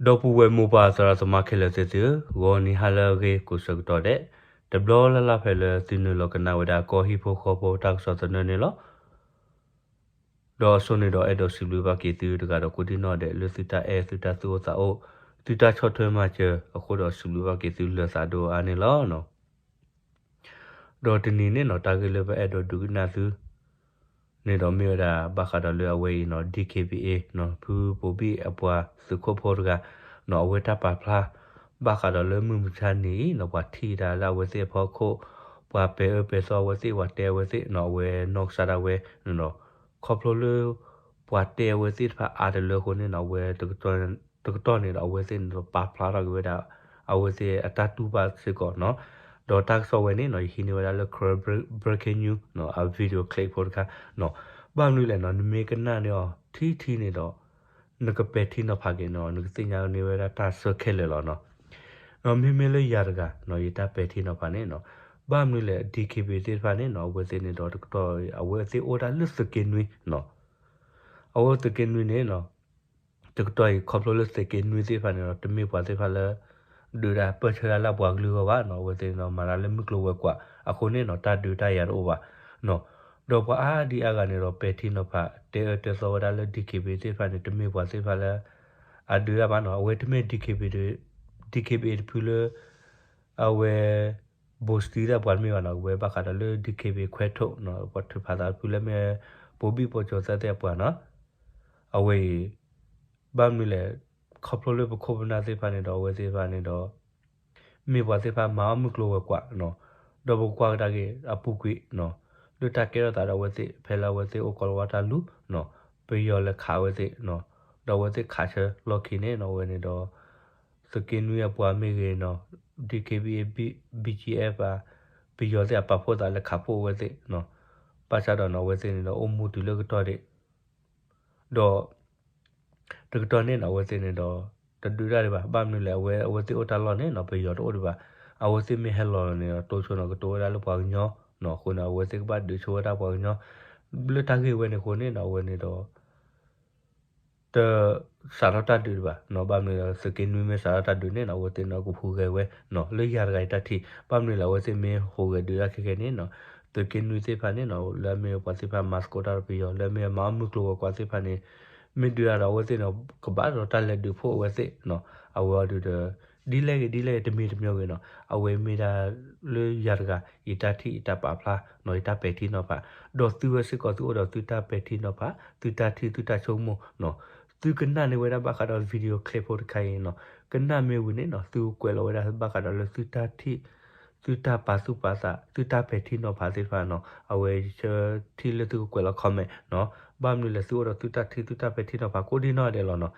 ဒီပုၢ်ဝဲၢ်မိၢ်ပၢ်သရၣ်သမါခဲလၢာ်သ့ၣ်သုဧၢ, ဂီၤနံၤဟါလၢအဂ့ၤကိးဆၢကတီၢ်ဒဲး, တဘျီလၢ်လၢ်ဖဲလၢသုနုာ်လီၤကနၣ်ဝဲဒၣ်ကီၢ်ဟံၣ်ဖိဃီဖိတၢ်ကစီၣ်သနၢၣ်န့ၣ်လီၤ. ဒီးအဆိန့ၣ်ဒီးအဲၣ်ဒိးစံးဘျုးဘၣ်က့ၤသုတဂၤဒီးကိးဒံၣ်နီၣ်ဒဲး လၢသုတၢ်အဲၣ် သုတၢ်သူၣ်အိၣ်သးအိၣ် သုတၢ်ဆီၣ်ထွဲမၤစၢၤအဃိဒီးစံးဘျုးဘၣ်က့ၤသုလၢာ်သးဒိၣ်အါန့ၣ်လီၤ. ဒီးတနံၤန့ၣ်နီၤ တၢ်ဂ့ၢ်လၢပအဲၣ်ဒိးဒုးကနၣ်သု န့ၣ်ဒီးမ့ၢ်ဝဲဒၣ်ဘၣ်ဃးဒီးလၢအဝဲအံၤနီၤ DKBA နီၤ ဖုဘိၣ်ဘံၣ်အပှၤသုးခိၣ်ဖိတဂၤနီၤ အဝဲတၢ်ပာ်ဖျါ ဘၣ်ဃးဒီးလၢမုၢ်မဆါနံၤအံၤနီၤ ပှၤထံၣ်တၢ်လၢအဝဲသ့ၣ်အဖီခိၣ် ပှၤပဲာ်အၢပဲာ်သီအဝဲသ့ၣ် ပှၤတဲအဝဲသ့ၣ်နီၤ အဝဲနီၢ်ကစၢ်ဒၣ်ဝဲနီၤ ခီဖျိလၢ ပှၤတဲအဝဲသ့ၣ်တဖၣ်အါတလၢအဃိန့ၣ်နီၤ အဝဲ တကတီၢ်န့ၣ်ဒီးအဝဲသ့ၣ်န့ၣ်ဒီးပာ်ဖျါထီၣ်က့ၤဝဲဒၣ် အဝဲသ့ၣ်အတၢ်တူၢ်ဘၣ်စ့ၢ်ကီးနီၤ ဒီးတၢ်ကစီၣ်ဝဲန့ၣ်နီၤ ယဟံးန့ၢ်ဝဲဒၣ်လၢ Karen Breaking News နီၤ အ video clip ဖိတခါနီၤ ဘၣ်မနုၤလဲၣ်နီၤ နမ့ၢ်ကနၣ်န့ၢ်အီၤထံထံန့ၣ်ဒီး နကပဲာ်ထံနီၤဖးက့ၤနီၤ နကသ့ၣ်ညါန့ၢ်ဝဲဒၣ်တၢ်ဆၢခဲလၢာ်လီၤနီၤ ဒီးမ့မ့ၢ်လၢယၤတဂၤနီၤ ယတၢ်ပဲာ်ထံနီၤဖးန့ၣ်နီၤ ဘၣ်မနုၤလဲၣ် DKBA သ့ၣ်တဖၣ်န့ၣ်နီၤ အဝဲသ့ၣ်န့ၣ်ဒီးတကတီၢ် အဝဲသ့ၣ်အိၣ်ဒၣ်လၢသုးက့နွံနီၤ အဝဲသုးက့နွံန့ၣ်နီၤ တကတီၢ်အံၤခီဖျိလၢသုးက့နွံသ့ၣ်တဖၣ်န့ၣ်ဒီး တမ့ၢ်ပှၤသ့ၣ်တဖၣ်လၢ ဒုးတၢ်ပၢၢ်ဆၢတၢ်လၢပှၤကလုာ်အဂီၢ်ဘၣ်နီၤ အဝဲသ့ၣ်န့ၣ်ဒီးမၤတၢ်လၢမုၢ်ကျိၤဝဲၤကွာ်အဃိန့ၣ်နီၤ တၢ်ဒုးတၢ်ယၤတအိၣ်ဘၣ်နီၤ ဒီးပှၤအါဒံအါဂၤန့ၣ်ဒီးပဲာ်ထံနီၤဖး တဲအၢတဲသီဝဲဒၣ်လၢ DKBA သ့ၣ်တဖၣ်န့ၣ် တမ့ၢ်ပှၤသ့ၣ်တဖၣ်လၢ အဒုးတၢ်ဘၣ်နီၤ အဝဲတမ့ၢ် DKBA DKBA တဖုလၢ အဝဲ ဘိးစတံတၢ်ပှၤတမ့ၢ်ဘၣ်နီၤ အဝဲဘၣ်ဃးဒီးလၢ DKBA ခွဲးထိးနီၤ ပှၤထုးဖးသးတဖုလၢမ့ၢ် ဘိၣ်ဘံၣ်ဘီၣ်ကၠီၤသၢသ့ၣ်အပှၤနီၤ အဝဲအံၤ ဘၣ်မနုၤလဲၣ် ခီဖျိလၢပခိၣ်ပနၢ်သ့ၣ်တဖၣ်န့ၣ်ဒီး အဝဲသ့ၣ်တဖၣ်န့ၣ်ဒီး မ့ၢ်ပှၤသ့ၣ်တဖၣ်မၤအီၣ်မုၢ်ကျိၤဝဲၤကွာ်နီၤ ဒီးပကကွၢ်ကဒါက့ၤအပူၤကွံာ်နီၤ လၢတၢ်ကဲထီၣ်သးဒီးအဝဲသ့ၣ် ဖဲလၢအဝဲသ့ၣ်အိၣ်ကီးလီၤဝါတၢ်လူၤနီၤ ပယီၤလဲၤခးအဝဲသ့ၣ်နီၤ ဒီးအဝဲသ့ၣ်ခးဆၢလီၢ်ခံန့ၣ်နီၤ အဝဲန့ၣ်ဒီး သုးက့နွံအပှၤမ့ၢ်ဂ့ၤနီၤ DKBA BGF ပယီၤသ့ၣ်အပာ်ဖှိၣ်သးလဲၤခးဖှိၣ်အဝဲသ့ၣ်နီၤ ဘၣ်ဆၣ်ဒီးနီၤ အဝဲသ့ၣ်န့ၣ်ဒီးအိၣ်မူတုၤလၢကတီၢ်ဒံး ဒီး တကတီၢ်န့ၣ်နီၤ အဝဲသ့ၣ်န့ၣ်ဒီး တဒုးတၢ်ဒံးဘၣ် ဘၣ်မနုၤလဲၣ် အဝဲ အဝဲသ့ၣ်အိၣ်တၢ်လီၢ်န့ၣ်နီၤ ပယီၤတအိၣ်ဒံးဘၣ် အဝဲသ့ၣ်မ့ၢ်ဟဲလီၤန့ၣ်ဒီး တိဆိနီၤ ကတိၤဝဲဒၣ်လၢပှၤကညီနီၤ အဃိန့ၣ် အဝဲသ့ၣ်ကဘၣ်ဒုးဆိဝဲဒၣ်ပှၤကညီ လၢတၢ်ဂ့ၢ်ဝဲန့ၣ်အဃိန့ၣ်နီၤ အဝဲန့ၣ်ဒီး တစးထီၣ်တၢ်ဒုးဒံးဘၣ်နီၤ ဘၣ်မနုၤလဲၣ် သုးက့နွံမ့ၢ်စးထီၣ်တၢ်ဒုးန့ၣ်နီၤ အဝဲသ့ၣ်န့ၣ်ကဟူးဂဲၤဝဲနီၤ လၢယၤတဂၤအံၤတၢ်ထံၣ် ဘၣ်မနုၤလဲၣ် အဝဲသ့ၣ်မ့ၢ်ဟူးဂဲၤဒုးတၢ်ခဲကဲန့ၣ်နီၤ သုးက့နွံသ့ၣ်တဖၣ်န့ၣ်နီၤ လၢအမ့ၢ်ပှၤသ့ၣ်တဖၣ်မၤသကိးတၢ်ဒီးပယီၤ လၢအမ့ၢ်မၤအီၣ်မုၢ်ကျိၤဝဲၤကွာ်သ့ၣ်တဖၣ်န့ၣ် မ့ၢ်ဒုးတၢ်ဒီးအဝဲသ့ၣ်န့ၣ် ကဘၣ်ဒီးတၢ်လဲၤဒုးဖှိၣ်အဝဲသ့ၣ်နီၤ အဝဲအီၤဒုးဒီး ဒ်လဲၣ်ဂ့ၤဒ်လဲၣ်ဂ့ၤတမံၤတမံၤဂ့ၤနီၤ အဝဲမ့ၢ်ဒၣ်လၢယၤတဂၤ ယတၢ်ထံၣ်ယတၢ်ပာ်ဖျါနီၤ ယတၢ်ပဲာ်ထံနီၤဖး ဒီးသုဝဲစ့ၢ်ကီးသုအိၣ်ဒီးသုတၢ်ပဲာ်ထံနီၤဖး သုတၢ်ထံၣ်သုတၢ်ဆိကမိၣ်နီၤ သုကနၣ်န့ၢ်ဝဲဒၣ်ဘၣ်ဃးဒီး video clip ဖိတခါအံၤနီၤ ကနၣ်မ့ၢ်ဝံၤန့ၣ်နီၤ သုကကွဲးလီၤဝဲဒၣ်ဘၣ်ဃးဒီးလၢသုတၢ်ထံၣ် သုတၢ်ပာ်သူၣ်ပာ်သး သုတၢ်ပဲာ်ထံနီၤဖးသ့ၣ်တဖၣ်နီၤ အဝဲဆၢထံၣ်လၢသုကကွဲးလီၤ comment နီၤ ဘၣ်မနုၤလဲၣ် သုအိၣ်ဒီးသုတၢ်ထံၣ်သုတၢ်ပဲာ်ထံနီၤဖးကိးဒံနီၢ်ဒဲးလီၤနီၤ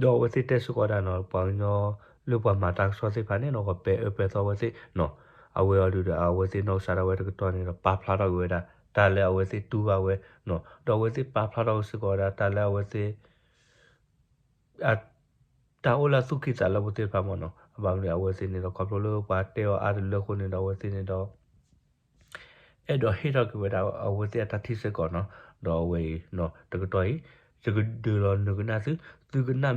ဒီးအဝဲသ့ၣ်တဲစ့ၢ်ကီးဒၣ်နီၤ ပှၤကညီလၢပှၤမၤတၢ်ကစီၣ်သ့ၣ်တဖၣ်န့ၣ်နီၤ ကပဲာ်အၢပဲာ်သီဝဲသ့ၣ်နီၤ အဝဲအီၤဒုးဒီး အဝဲသ့ၣ်နီၢ်ကစၢ်ဒၣ်ဝဲတကတီၢ်န့ၣ်ဒီး ပာ်ဖျါထီၣ်က့ၤဝဲဒၣ် တၢ်လၢအဝဲသ့ၣ်တူၢ်ဘၣ်ဝဲနီၤ ဒီးအဝဲသ့ၣ်ပာ်ဖျါထီၣ်က့ၤစ့ၢ်ကီးဝဲဒၣ် တၢ်လၢအဝဲသ့ၣ် အ တၢ်အိၣ်လၢအသူၣ်ကံၢ်သးလဲပူၤသ့ၣ်တဖၣ်မ့ၢ်နီၤ အဘၣ်မနုၤအဝဲသ့ၣ်န့ၣ်ဒီး ခီဖျိလၢပှၤတဲအီၤအါတလၢအဃိန့ၣ်ဒီး အဝဲသ့ၣ်န့ၣ်ဒီး အဲၣ်ဒိးဟ့ၣ်ထီၣ်က့ၤဝဲဒၣ်အဝဲသ့ၣ်အတၢ်ထံၣ်စ့ၢ်ကီးနီၤ ဒီးအဝဲအံၤနီၤ တကတီၢ်အံၤ ယကဒုးလီၤနုာ်ကနၣ်သု သုကနၣ်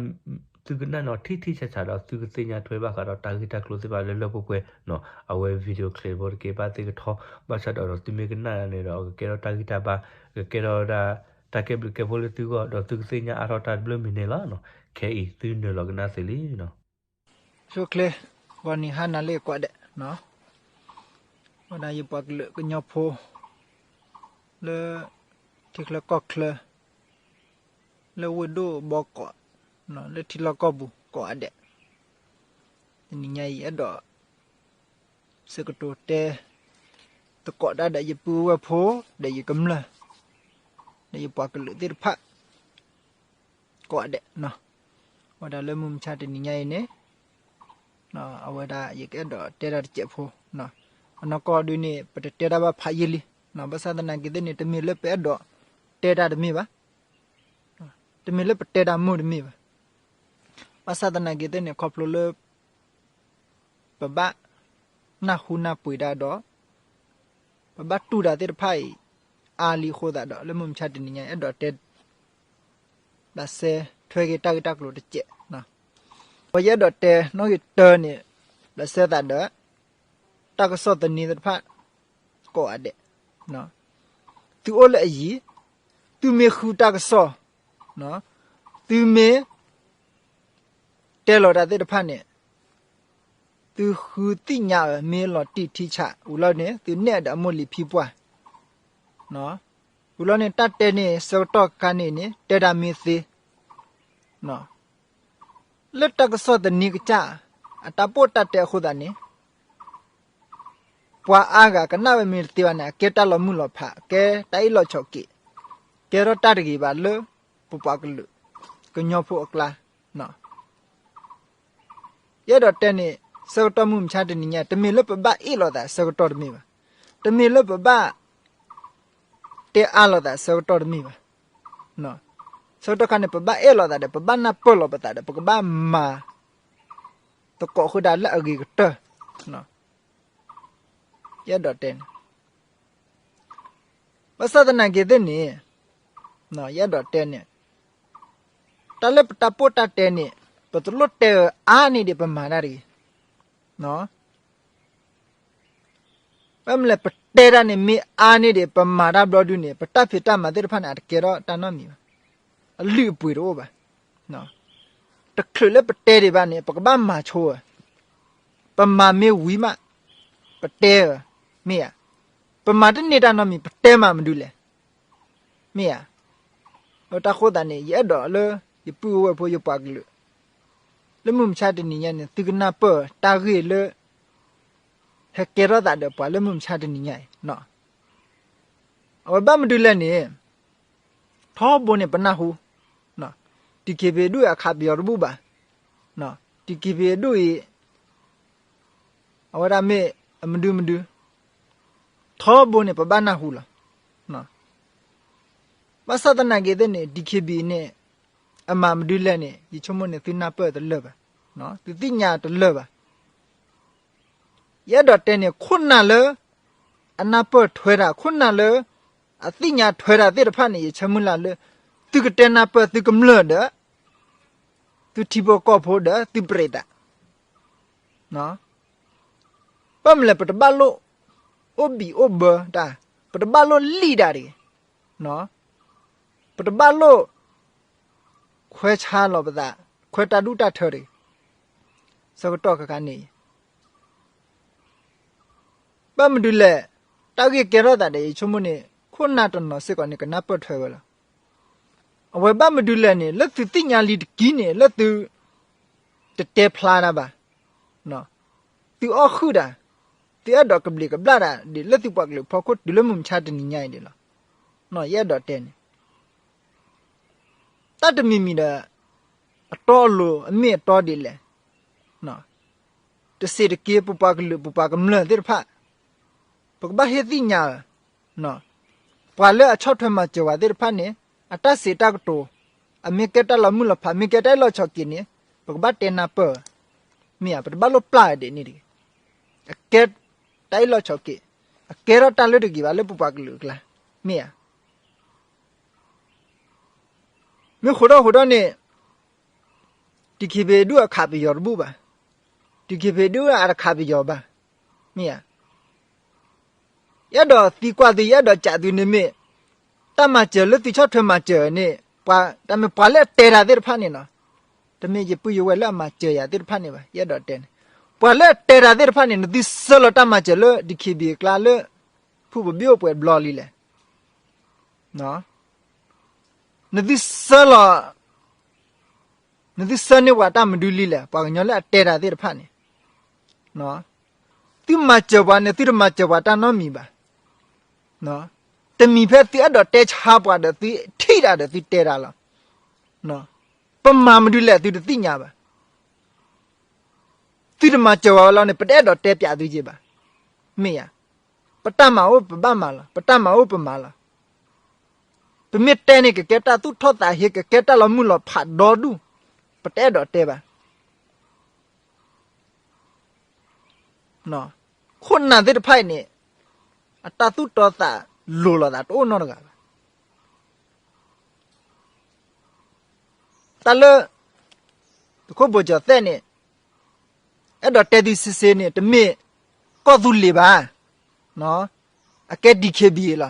သုကနၣ်န့ၣ်ထံၣ်ထံၣ်ဆးဆးဒီး သုကသ့ၣ်ညါထွဲဘၣ်ဃးဒီးတၢ်ဂ့ၢ်တၢ်ကျိၤသ့ၣ်တဖၣ်လၢလၢပှဲၤပှဲၤနီၤ အဝဲ video clip ဖိတက့ၢ် ဘၣ်သ့ၣ်ကထီ ဘၣ်ဆၣ်ဒီး ဒီးသုမ့ၢ်ကနၣ်န့ၣ်ဒီး ကကဲထီၣ်တၢ်ဂံၢ်တၢ်ဘါ ကကဲထီၣ်ဝဲဒၣ် တၢ်ကဲဘျုးကဲဖှိၣ်လၢသုဂီၢ် ဒီးသုကသ့ၣ်ညါအါထီၣ်တၢ်တဘျုးမံၤန့ၣ်လီၤနီၤ ခဲအံၤသုနုာ်လီၤကနၣ်သ့လံနီၤ ဆိချ့ ဂီၤနံၤဟါနၤလၢကိးဂၤဒဲးနီၤ ဝဲဒၣ်ယပှၤကလုာ်ကညီဖိ လၢ ထံချၢကီၢ်ချၢ လၢဝ့ၢ်ဒိၣ်ဘီကီး လၢထံလီၢ်ကီၢ်ပူၤကိးဂၤဒဲး တနံၤညါအံၤအဲၣ်ဒိး စ့ၢ်ကတိၤတဲ သကိးတၢ်ဒီးယပုၢ်ဝဲၢ်ဖိ ဒီးယကမျၢၢ် ဒီးယပှၤကလုာ်သ့ၣ်တဖၣ် ကိးဂၤဒဲးနီၤ ဝဲဒၣ်လၢမုၢ်မဆါတနံၤညါအံၤန့ၣ် အဝဲဒၣ်ယကအဲၣ်ဒိးတဲတၢ်တစဲးဖိ အနီၢ်ကီၢ်ဒုးန့ၣ် ပတတဲတၢ်ဘၣ်ဖးယံာ်လံ ဘၣ်ဆၣ်သနာ်က့သ့ၣ်န့ၣ် တမ့ၢ်လၢပအဲၣ်ဒိးတဲတၢ်တမ့ၢ်ဘၣ် တမ့ၢ်လၢပတဲတၢ်မုာ်တမ့ၢ်ဘၣ် ဘၣ်ဆၣ်သနာ်က့သ့ၣ်န့ၣ် ခီဖျိလၢ ပဘၣ်နၢ်ဟူနၢ်ပှ့ၤတၢ်ဒီး ပဘၣ်တူၢ်တၢ်သ့ၣ်တဖၣ်အံၤ အါလံအဃိသတးဒီး လၢမုၢ်မဆါတနံၤညါ အဲၣ်ဒိးတဲ ဘၣ်စဲထွဲက့ၤတၢ်ဂ့ၢ်တၢ်ကျိၤတစဲး ဒီးယအဲၣ်ဒိးတဲနီၣ်ဂံၢ်တၢန့ၣ် ဘၣ်ဆၢသးဒီး တၢ်ကစီၣ်သန့သ့ၣ်တဖၣ် ကိးဂၤဒဲး, သုအိၣ်လၢအယံၤ, သုမ့ၢ်ဃုတၢ်ကစီၣ်, သုမ့ၢ် တဲလီၤတၢ်သ့ၣ်တဖၣ်န့ၣ် သုဃုသ့ၣ်ညါအီၤ မ့ၢ်လီၤတံၢ်ထံဆး ဝံၤလီၤန့ၣ် သုနဲၣ်ဒီးအမိၢ်လံၤဖံပှၢ်, ဝံၤလီၤန့ၣ် တၢ်တဲန့ၣ် ဆၢကတီၢ်ခါန့ၣ်န့ၣ် တဲဒၣ်မ့ၢ်သ့ လၢတၢ်ကစီၣ်သန့ကစၢ် အတၢ်ပိာ်တၢ်တဲအဃိသတးန့ၣ် ပှၤအါဂၤကနၣ်ဝဲမ့ၢ်တသ့ဘၣ်န့ၣ် အကဲတၢ်လီၤမုၢ်လီၤဖး အကဲတၢ်အ့ၣ်လိာ်ဆိးက့, ကဲထီၣ်တၢ်တဂ့ၤဘၣ်လၢ ပပှၤကလုာ် ကညီဖိအကျါ, ယအဲၣ်ဒိးတဲန့ၣ် ဆၢကတီၢ်မုၢ်မဆါတနံၤညါ တမ့ၢ်လၢပဘၣ်အ့ၣ်လိာ်သးဆၢကတီၢ်တမ့ၢ်ဘၣ်, တမ့ၢ်လၢပဘၣ် တဲအါလိာ်သးဆၢကတီၢ်တမ့ၢ်ဘၣ်. ဆၢကတီၢ်ခါန့ၣ် ပဘၣ်အဲၣ်လိာ်သးဒီး ပဘၣ်နၢ်ပၢၢ်လိာ်ပသးဒီး ပကဘၣ်မၤ သကိးဃုာ်ဒၣ်လၢအဂ့ၤကတၢၢ်, ယအဲၣ်ဒိးတဲန့ၣ် ဘၣ်ဆၣ်သနာ်က့သ့ၣ်န့ၣ် ယအဲၣ်ဒိးတဲန့ၣ် တၢ်လၢပတၢ်ပိာ်တၢ်တဲန့ၣ် ပတလိၣ်တဲအါန့ၢ်ဒံး ပမၤတၢ်တဂ့ၤ. ဘၣ်မနုၤလဲၣ် ပတဲတၢ်န့ၣ် မ့ၢ်အါန့ၢ်ဒံး ပမၤတၢ်ဘျီဒုန့ၣ် ပတၢ်ဖံးတၢ်မၤသ့ၣ်တဖၣ်န့ၣ် အတကဲထီၣ်တၢ်နီတမံၤဘၣ်. အလုၢ်အပှ့ၤတအိၣ်ဘၣ်. တချုးလၢပတဲဒံးဘၣ်န့ၣ် ပကဘၣ်မၤဆိဧါ. ပမၤမ့ၢ်ဝံၤမး ပတဲဧါ, မ့ၢ်ဧါ. ပမၤတန့ၢ်တၢ်နီတမံၤ ပတဲမးမနုၤလဲၣ်. မ့ၢ်ဧါ. တၢ်ဃိသတးန့ၣ် ယအဲၣ်ဒိးလၢ ယပုၢ်ဝဲၢ်ဖိ ယပှၤကလုာ် လၢမုၢ်မဆါတနံၤညါန့ၣ် သုကနၢ်ပၢၢ်တၢ်ဂ့ၢ်လၢ ဟဲကဲထီၣ်သးဒီးပှၤလၢမုၢ်မဆါတနံၤညါအံၤ, အဝဲဘၣ်မနုၤလဲၣ်န့ၣ် ထီဘိန့ၣ်ပနၢ်ဟူ, DKBA ဒူၣ်အခးပယီၤတဘူၣ်ဘၣ်, DKBA ဒူၣ်အံၤ အဝဲဒၣ်မ့ၢ်အမနုၤမနုၤ, ထီဘိန့ၣ်ပဘၣ်နၢ်ဟူလီၤ. ဘၣ်ဆၣ်သနာ်က့သ့ၣ်န့ၣ် DKBA န့ၣ် အမၤမနုၤလဲၣ်န့ၣ် ယဆိကမိၣ်န့ၣ် သုနၢ်ပၢၢ်တလၢာ်ဘၣ်, သုသ့ၣ်ညါတလၢာ်ဘၣ်. ယအဲၣ်ဒိးတဲန့ၣ် ခိၣ်နၢ်လၢ အနၢ်ပၢၢ်ထွဲတၢ် ခိၣ်နၢ်လၢ အသ့ၣ်ညါထွဲတၢ်သ့ၣ်တဖၣ်န့ၣ် ယဆၢမုၢ်လၢ်လၢ သုကတဲနၢ်ပၢၢ်သုကမျၢၢ်ဒီး သုထံဖိကီၢ်ဖိဒီးသုပရ့းသး, ဘၣ်မနုၤလဲၣ် ပတဘၣ်လိၣ် အိၣ်ဘံၣ်အိၣ်ဘၢတၢ်, ပတဘၣ်လိၣ်လံၣ်တၢ်တဂ့ၤ, ပတဘၣ်လိၣ် ခွဲးဆါလီၤပသး, ခွဲးတၢ်ဒူၣ်တၢ်ထၢတဂ့ၤ, ဆၢကတီၢ်ခါခါန့ၣ် ဘၣ်မနုၤလဲၣ်, တၢ်ဂ့ၢ်ကဲထီၣ်သးဒီး ယဆိကမိၣ်န့ၣ် ခိၣ်နၢ်တနီၤစ့ၢ်ကီးန့ၣ် ကနၢ်ပၢၢ်ထွဲဝဲလီၤ. အဝဲဘၣ်မနုၤလဲၣ်န့ၣ် လၢသုသ့ၣ်ညါလံတက့ၢ်န့ၣ် လၢသု တတဲဖျါတၢ်ဘၣ်, သုအီၣ်ဃုာ်တၢ်, သုအဲၣ်ဒိးကဘျံးကဘျၣ်တၢ်ဒ်လၢသုပှၤကလုာ်ဖီခိၣ်တုၤလၢမုၢ်မဆါတနံၤညါအံၤန့ၣ်လီၤ. ယအဲၣ်ဒိးတဲန့ၣ် တၢ်တမံၤမံၤဒီး အတီအလိၤအမ့ၢ်အတီဒ်လဲၣ်, တစဲးတက့ၢ် ပပှၤကလုာ်ပပှၤကမျၢၢ်သ့ၣ်တဖၣ် ပကဘၣ်ဟ့ၣ်သ့ၣ်ညါဧါ, ပှၤလၢအဆီၣ်ထွဲမၤစၢၤဝဲသ့ၣ်တဖၣ်န့ၣ် အတၢ်စံးတၢ်ကတိၤ အမ့ၢ်ကဲတၢ်လီၤမုၢ်လီၤဖး မ့ၢ်ကဲတၢ်အ့ၣ်လိာ်ဆိးက့န့ၣ် ပကဘၣ်တဲနၢ်ပၢၢ်, မ့ၢ်ဧါ, ပတဘၣ်လိၣ်ပျၢ်ဝဲဒ်န့ၣ်တဂ့ၤ, အကဲတၢ်အ့ၣ်လိာ်ဆိးက့, အကဲထီၣ်တၢ်လၢတဂ့ၤဘၣ်လၢပပှၤကလုာ်အကျါ, မ့ၢ်ဧါ. မ့ၢ်ဃိးထီၣ်ဃိးထီၣ်န့ၣ် DKBA ဒူၣ်အခးပယီၤတဘူၣ်ဘၣ်, DKBA ဒူၣ်အတခးပယီၤဘၣ်, မ့ၢ်ဧါ. ယအဲၣ်ဒိးသံကွၢ်သု ယအဲၣ်ဒိးစံးသုန့ၣ်မ့ၢ် တၢ်မၤစၢၤလၢသုဆီၣ်ထွဲမၤစၢၤန့ၣ် ပှၤ တၢ်မ့ၢ်ပှၤလၢအတဲတၢ်သ့ၣ်တဖၣ်န့ၣ်လီၤ. တမ့ၢ်ယပုၢ်ယဝဲၢ်လၢအမၤစၢၤယၤသ့ၣ်တဖၣ်န့ၣ်ဘၣ်, ယအဲၣ်ဒိးတဲန့ၣ် ပှၤလၢအတဲတၢ်သ့ၣ်တဖၣ်န့ၣ် နသုဆှၢလီၤတၢ်မၤစၢၤလၢ DKBA အကျါလၢ ဖုပဘ့ၣ်အိၣ်ပှဲၤဘျီလံလဲၣ်. နသုဆှၢလီၤ နသုဆှၢန့ၢ်ပှၤတၢ်မနုၤလံလဲၣ်, ပှၤကညီလၢအတဲတၢ်သ့ၣ်တဖၣ်န့ၣ်, သုမၤစၢၤပှၤန့ၣ် သုတမၤစၢၤပှၤတၢ်နီတမံၤဘၣ်. တမံၤဖဲသုအဲၣ်ဒိးတဲဆါပှၤဒီး သုထံၣ်တၢ်ဒီးသုတဲတၢ်လီၤ. ပမၤမနုၤလဲၣ် သုတသ့ၣ်ညါဘၣ်. သုတမၤစၢၤပှၤဝဲလီၤန့ၣ် ပတအဲၣ်ဒိးတဲပျးသုက့ဘၣ်. မ့ၢ်ဧါ. ပတၢ်မၤအိၣ်ပဘၣ်မၤလီၤ, ပတၢ်မၤအိၣ်ပမၤလီၤ. ပမ့ၢ်တဲန့ၣ် ကကဲတၢ်သူၣ်ထီၣ်သးဟ့ ကကဲတၢ်လီၤမုၢ်လီၤဖးဒီဒူၣ်, ပတအဲၣ်ဒိးတဲဘၣ်. ခိၣ်နၢ်သ့ၣ်တဖၣ်အံၤန့ၣ် အတၢ်သူၣ်တီသးလိၤလိာ်သးတအိၣ်နီတဂၤဘၣ်. တၢ်လၢ သုးခိၣ်ဘိၣ်ကၠီၣ်သဲးန့ၣ် အဲၣ်ဒိးတဲသုစ့စ့န့ၣ် တမ့ၢ်ကီၢ်သူလ့ၤဘၣ်, အကဲ ဒီခ့ဘံၣ် လီၤ.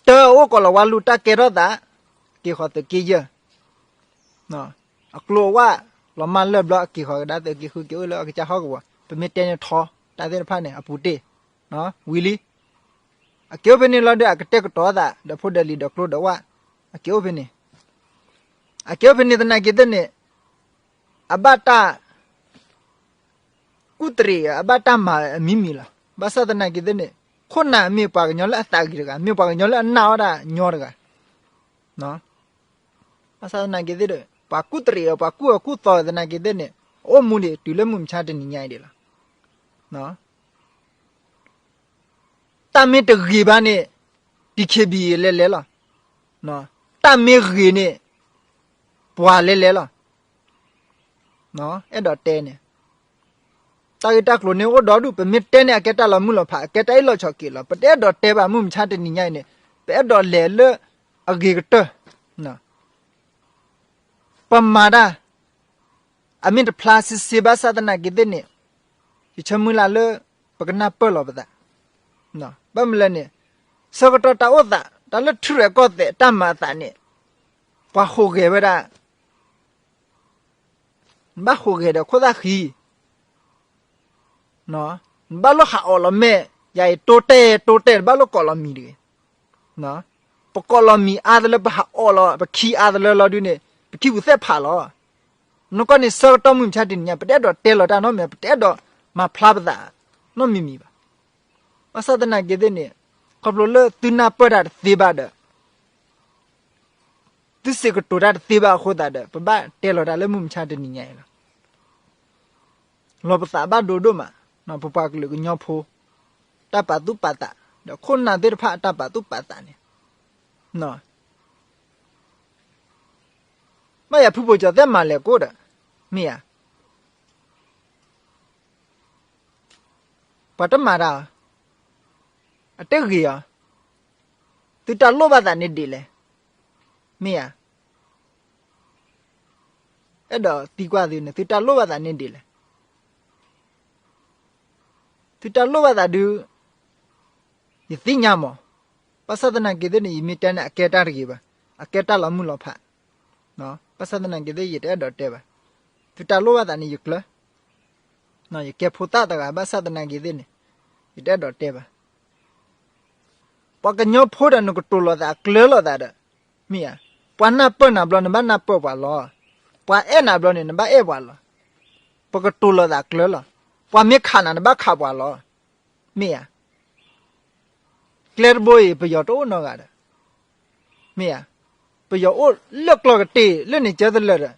တၢ်အိၣ်ကီးလီၤဝါလူၢ် တၢ်ကဲထီၣ်သး က့ၤဃီၤသုးက့ယဲၢ်, အကျိၤအဝၣ်လီၤမၢ်လၢၢ်ဘျီ အက့ၤဃီၤကဒါသုးက့ဃု က့ၤအိၣ်လၢအကစၢ်ဟီၣ်ကဝီၤ ပမ့ၢ်တဲန့ၣ်ထီ တၢ်သ့ၣ်တဖၣ်န့ၣ် အပူၤတ့ၢ် ဝံၤလံ. အက့ၤအိၣ်ဖဲန့ၣ်လီၤဒီး အကတဲာ်ကတီၤသးဒီးဖိဒၢလံၤဒီးကျိဒီးဝၣ်, အက့ၤအိၣ်ဖဲန့ၣ်, အက့ၤအိၣ်ဖဲန့ၣ်သနာ်က့သ့ၣ်န့ၣ် အဘၣ်တၢ်ကူၣ်တရံး အဘၣ်တၢ်မၤအမံၤမံၤလီၤ. ဘၣ်ဆၣ်သနာ်က့သ့ၣ်န့ၣ် ခိၣ်နၢ်မ့ၢ်ပှၤကညီလၢအသးဂ့ၤတဂၤ, မ့ၢ်ပှၤကညီလၢအနာ်အီၤဒၣ်ညီတဂၤ, ဘၣ်ဆၣ်သနာ်က့သ့ၣ်ဒီး ပှၤကူၣ်တရံးအီၤ ပှၤကူၣ်အီၤကူၣ်သီသနာ်က့သ့ၣ်န့ၣ် အအိၣ်မူဒံးတုၤလၢမုၢ်မဆါတနံၤညါအံၤဒံးလီၤ. တၢ်မ့ၢ်တဂ့ၤဘၣ်န့ၣ် ဒီခ့ဘံၣ် လဲၤလဲၤလီၤ. တၢ်မ့ၢ်ဂ့ၤန့ၣ် ပှၤလဲၤလဲၤလီၤ. အဲၣ်ဒိးတဲန့ၣ် တၢ်ဂ့ၢ်တၢ်ကျိၤန့ၣ်အိၣ်ဒီဒူၣ်, ပမ့ၢ်တဲန့ၣ် အကဲတၢ်လီၤမုၢ်လီၤဖး, အကဲတၢ်အ့ၣ်လိာ်ဆိးက့လိာ်. ပတအဲၣ်ဒိးတဲဘၣ် မုၢ်မဆါတနံၤညါအံၤန့ၣ် ပအဲၣ်ဒိးလဲၤလၢအဂ့ၤကတၢၢ် ပမၤတၢ် အမ့ၢ်တဖျါစ့စ့ဘၣ်ဆၣ်သနာ်က့သ့ၣ်န့ၣ် ယဆၢမုၢ်လၢ်လၢ ပကနၢ်ပၢၢ်လီၤပသး. ဘၣ်မနုၤလဲၣ်န့ၣ် ဆၢကတီၢ်တၢ်အိၣ်သး တၢ်လၢထူရဲၣ်ကီၢ်သဲးတၢ်မၤအသးန့ၣ် ပှၤဟူးဂဲၤဝဲဒၣ် နဘၣ်ဟူးဂဲၤဒီးခိၣ်သၣ်ဃံ နဘၣ်လိၣ်ဟးအီၣ်လီၤမဲာ်, ယၤအံၤတိတဲာ်တိတဲာ် နဘၣ်လိၣ်ကိးလီၤမံၤတဂ့ၤ. ပကိးလီၤမံၤအါတလၢ ပဟးအီၣ်လီၤ ပခံအါတလၢလီၤဒုန့ၣ် ပထံပူၤသဲၣ်ဖးလီၤ. နီၢ်ကီၢ်န့ၣ် ဆၢကတီၢ်မုၢ်မဆါတနံၤညါ ပတအဲၣ်ဒိးတဲလီၤတၢ်နီတမံၤ, ပတအဲၣ်ဒိးမၤဖျါပသးနီတမံၤမံၤဘၣ်. ဘၣ်ဆၣ်သနာ်က့သ့ၣ်န့ၣ် ခီဖျိလၢသုနၢ်ပၢၢ်တၢ်တသ့ဘၣ်ဒီး သုစံးကတိၤတၢ်တသ့ဘၣ်အဃိသတးဒီး ပဘၣ်တဲလီၤတၢ်လၢမုၢ်မဆါတနံၤညါအံၤလီၤ. လီၤပသးဘၣ်ဒိဒိၣ်မး, ပပှၤကလုာ်ကညီဖိ တၢ်ပာ်သူၣ်ပာ်သး ဒီးခိၣ်နၢ်သ့ၣ်တဖၣ်အတၢ်ပာ်သူၣ်ပာ်သးန့ၣ် ဘၣ်ယၤဖုဖိကၠီၤသဲးမၤလဲၣ်ကိၣ်ဒီး မ့ၢ်ဧါ, ပှၤတမၤတၢ်အီၤ, အတဂ့ၤအီၤ, သုတၢ်လိၣ်ဘၣ်သးန့ၣ်ဒ်လဲၣ်, မ့ၢ်ဧါ, အဲၣ်ဒိးသံကွၢ်သုန့ၣ် သုတၢ်လိၣ်ဘၣ်သးန့ၣ်ဒ်လဲၣ်. သုတၢ်လိၣ်ဘၣ်သးဒုး ယသ့ၣ်ညါမး, ဘၣ်ဆၣ်သနာ်က့သ့ၣ်န့ၣ် ယမ့ၢ်တဲန့ၣ် အကဲတၢ်တဂ့ၤဘၣ်, အကဲတၢ်လီၤမုၢ်လီၤဖး, ဘၣ်ဆၣ်သနာ်က့သ့ၣ် ယတအဲၣ်ဒိးတဲဘၣ်, သုတၢ်လိၣ်ဘၣ်သးန့ၣ် ယကျၢၤ, ယကဲဖိသၣ်တဂၤ ဘၣ်ဆၣ်သနာ်က့သ့ၣ်န့ၣ် ယတအဲၣ်ဒိးတဲဘၣ်. ပှၤကညီဖိဒီးနကတိၤလိာ်သး အကျၢၤလိာ်သးဒီး, မ့ၢ်ဧါ, ပှၤနၢ်ပၢၢ်နၤဘျီ နဘၣ်နၢ်ပၢၢ်ပှၤလီၤ. ပှၤအဲၣ်နၤဘျီန့ၣ် နဘၣ်အဲၣ်ပှၤလီၤ. ပကတိၤလိာ်သးကျၢၤလီၤ. ပှၤမ့ၢ်ခးနၤ နဘၣ်ခးပှၤလီၤ. မ့ၢ်ဧါ, ကျဲတဘိအံၤ ပယီၤတအိၣ်နီတဂၤဒီး, မ့ၢ်ဧါ, ပယီၤအိၣ်လၢကျီၢ်ကတ့ၢ် လၢန့ၣ်ကၢသလၢာ်ဒီး,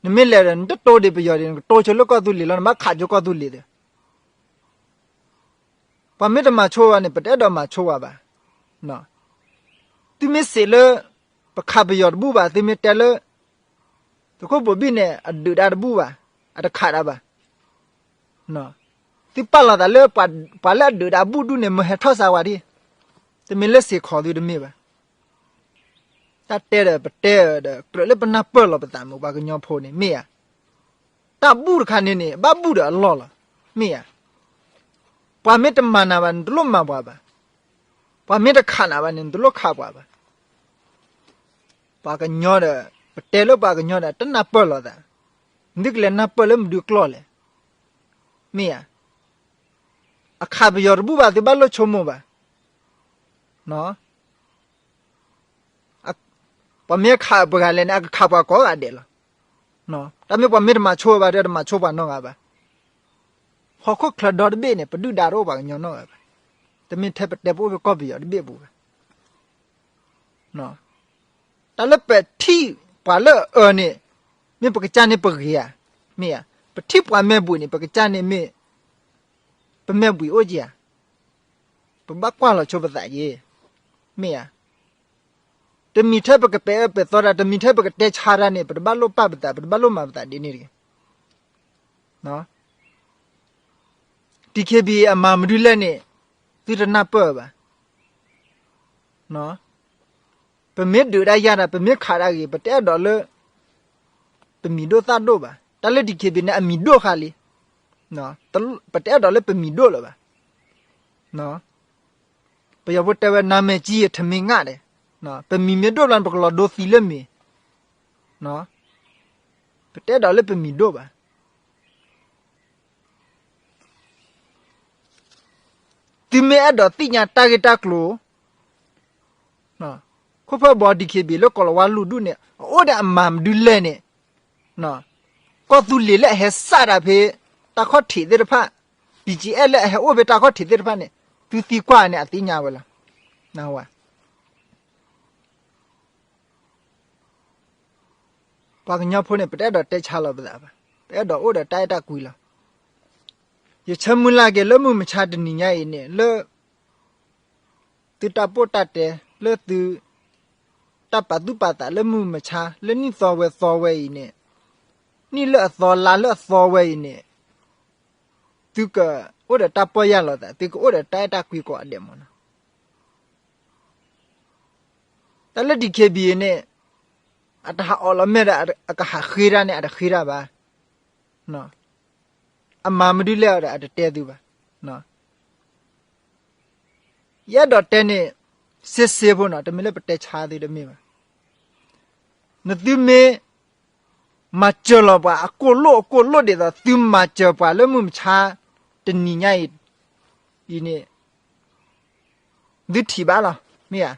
နမ့ၢ်လဲၤဒီး နတတိဒံးပယီၤဒံး နကတိဆိလၢကီၢ်သူလ့ၤလီၤ နဘၣ်ခးကၠိကီၢ်သူလ့ၤဒီး ပှၤမ့ၢ်တမၤဆိဝဲန့ၣ် ပတအဲၣ်ဒိးမၤဆိဝဲဘၣ်. သုမ့ၢ်စံးလၢ ပခးပယီၤတဘူၣ်ဘၣ်, သုမ့ၢ်တဲလၢ သုးခိၣ်ဘိဘံၣ်န့ၣ် အဒုးဒါတဘူၣ်ဘၣ်, အတခးဒါဘၣ်. သုပာ်လီၤသးလၢ ပှၤလၢအဒုးဒါဘူၣ်ဒူၣ်န့ၣ် မၢဟဲထီၣ်စါဝဲဒၣ်, တမ့ၢ်လၢစ့ၢ်ခီးသုတမ့ၢ်ဘၣ်. တၢ်တဲဒီးပတဲဒီး ကြၢးလၢပနၢ်ပၢၢ်လီၤပသးမုာ် ပှၤကညီဖိန့ၣ် မ့ၢ်ဧါ. တၢ်ဘူၣ်တခါန့ၣ်န့ၣ် ဘၣ်ဘူၣ်ဒီးအလီၢ်လီၤ, မ့ၢ်ဧါ. ပှၤမ့ၢ်တမၤနၤဘၣ်န့ၣ် နတလိၣ်မၤပှၤဘၣ်, ပှၤမ့ၢ်တခးနၤဘၣ်န့ၣ် နတလိၣ်ခးပှၤဘၣ်. ပှၤကညီဒီး ပတဲလၢပှၤကညီဒီး တနၢ်ပၢၢ်လီၤသး, နသုကလဲၤနၢ်ပၢၢ်လၢမနုၤကျိာ်လဲၣ်, မ့ၢ်ဧါ. အခးပယီၤတဘူၣ်ဘၣ် သုဘၣ်လိၣ်ဆိကမိၣ်ဘၣ်. ပှၤမ့ၢ်ခးပှၤဂၤလဲၣ်န့ၣ် အကခးပှၤကိးဂၤဒဲးလီၤ. တၢ်မ့ၢ်ပှၤမ့ၢ်တမၤဆိဝဲဘၣ်ဒီး တမၤဆိပှၤနီတဂၤဘၣ်. ဟီၣ်ခိၣ်ချၢဒီတဘ့ၣ်န့ၣ် ပဒုၣ်ဒါတအိၣ်ပှၤကညီနီတဂၤဘၣ်. တမ့ၢ်ထဲပတဲပအိၣ်ဖဲကီၢ်ပယီၤတဘ့ၣ်ပူၤဘၣ်. တၢ်လၢပထံၣ်ပှၤလၢအအၢန့ၣ် မ့ၢ်ပကစၢ်န့ၣ်ပဂ့ၤဧါ, မ့ၢ်ဧါ. ပထံၣ်ပှၤမဲာ်ဘှံးန့ၣ် ပကစၢ်န့ၣ်မ့ၢ် ပမဲာ်ဘှံးအိၣ်က့ၤဧါ. ပဘၣ်ကွၢ်လီၤဆိပသးက့ၤ, မ့ၢ်ဧါ. တမံၤထဲပကပဲာ်အၢပဲာ်သီတၢ်, တမံၤထဲပကတဲဆါတၢ်န့ၣ် ပတဘၣ်လိၣ်ပာ်ပသး, ပတဘၣ်လိၣ်မၤပသးဒ်န့ၣ်တဂ့ၤ. ထံခ့ဘံၣ်အမၤမနုၤလဲၣ်န့ၣ် သုတနၢ်ပၢၢ်ဘၣ်. ပမ့ၢ်ဒုးဒၣ်ယၤတၢ်, ပမ့ၢ်ခးတၢ်ဂ့ၤ, ပတအဲၣ်ဒိးလၢ ပမံၤဒိၣ်သၣ်ဒိၣ်ဘၣ်. တၢ်လၢ ဒီးခ့ဘံၣ် န့ၣ် အမံၤဒိၣ်ဃါလံ. ပတအဲၣ်ဒိးလၢပမံၤဒိၣ်လၢၤဘၣ်. ပယီၤဖိတဲဝဲ နာမည်ကြီးရင်ထမင်းငတ် ဒဲး, ပမံၤမ့ၢ်ဒိၣ်ဘျီန့ၣ် ပကလီၤဒိသံလၢမ့ၤ. ပတအဲၣ်ဒိးလၢပမံၤဒိၣ်ဘၣ်. သုမ့ၢ်အဲၣ်ဒိးသ့ၣ်ညါတၢ်ဂ့ၢ်တၢ်ကျိၤ, ခိၣ်ဖၢၣ်ဘီ ဒီးခ့ဘံၣ် လၢကိၤလၤဝါလူၤဒူၣ်န့ၣ် အအိၣ်ဒီးအမၤမနုၤလဲၣ်န့ၣ်, ကီၢ်သူလ့ၤလၢအဟဲစးတၢ်ဖဲ တၢ်ခီၣ်ထံးသ့ၣ်တဖၣ်, ဘံၣ်ကၠံအဲၣ် လၢအဟဲအိၣ်ဖဲတၢ်ခီၣ်ထံးသ့ၣ်တဖၣ်န့ၣ် သုသံကွၢ်န့ၣ် အသ့ၣ်ညါဝဲလီၤ. ပှၤကညီဖိန့ၣ် ပတအဲၣ်ဒိးတဲဆါလီၤပသးဘၣ်. ပအဲၣ်ဒိးအိၣ်ဒီးတၢ်အဲၣ်တၢ်ကွံလီၤ. ယဆၢမုၢ်လၢ်က့ၤလၢမုၢ်မဆါတနံၤညါအံၤန့ၣ် လၢ သုတၢ်ပိၢ်တၢ်တဲ လၢသု တၢ်ပာ်သူၣ်ပာ်သးလၢမုၢ်မဆါ လၢနံၣ်သီဝဲသီဝဲအံၤန့ၣ်, နံၣ်လၢအသီလါလၢအသီဝဲအံၤန့ၣ်, သုကအိၣ်ဒီးတၢ်ပီၢ်ယၢ်လီၤသး, သုကအိၣ်ဒီးတၢ်အဲၣ်တၢ်ကွံကိးဂၤဒဲးမးနီၤ. တၢ်လၢ ဒီးခ့ဘံၣ် အံၤန့ၣ် အတဟးအီၣ်လီၤမဲာ်ဒီး အကဟးဃ့တၢ်န့ၣ် အတဃ့တၢ်ဘၣ်. အမၤမနုၤလဲၣ်ဒီးအတတဲသုဘၣ်. ယအဲၣ်ဒိးတဲန့ၣ် စ့စ့ဖိနီၤ, တမ့ၢ်လၢပတဲဆါသုတမ့ၢ်ဘၣ်. နသုမ့ၢ် မၤစၢၤလီၤပှၤအကိၣ်လိၣ်အကိၣ်လိၣ်ဒ်သိး သုမၤစၢၤပှၤလၢမုၢ်မဆါတနံၤညါအံၤ, အံၤန့ၣ် သုထံၣ်ဘၣ်လီၤ. မ့ၢ်ဧါ.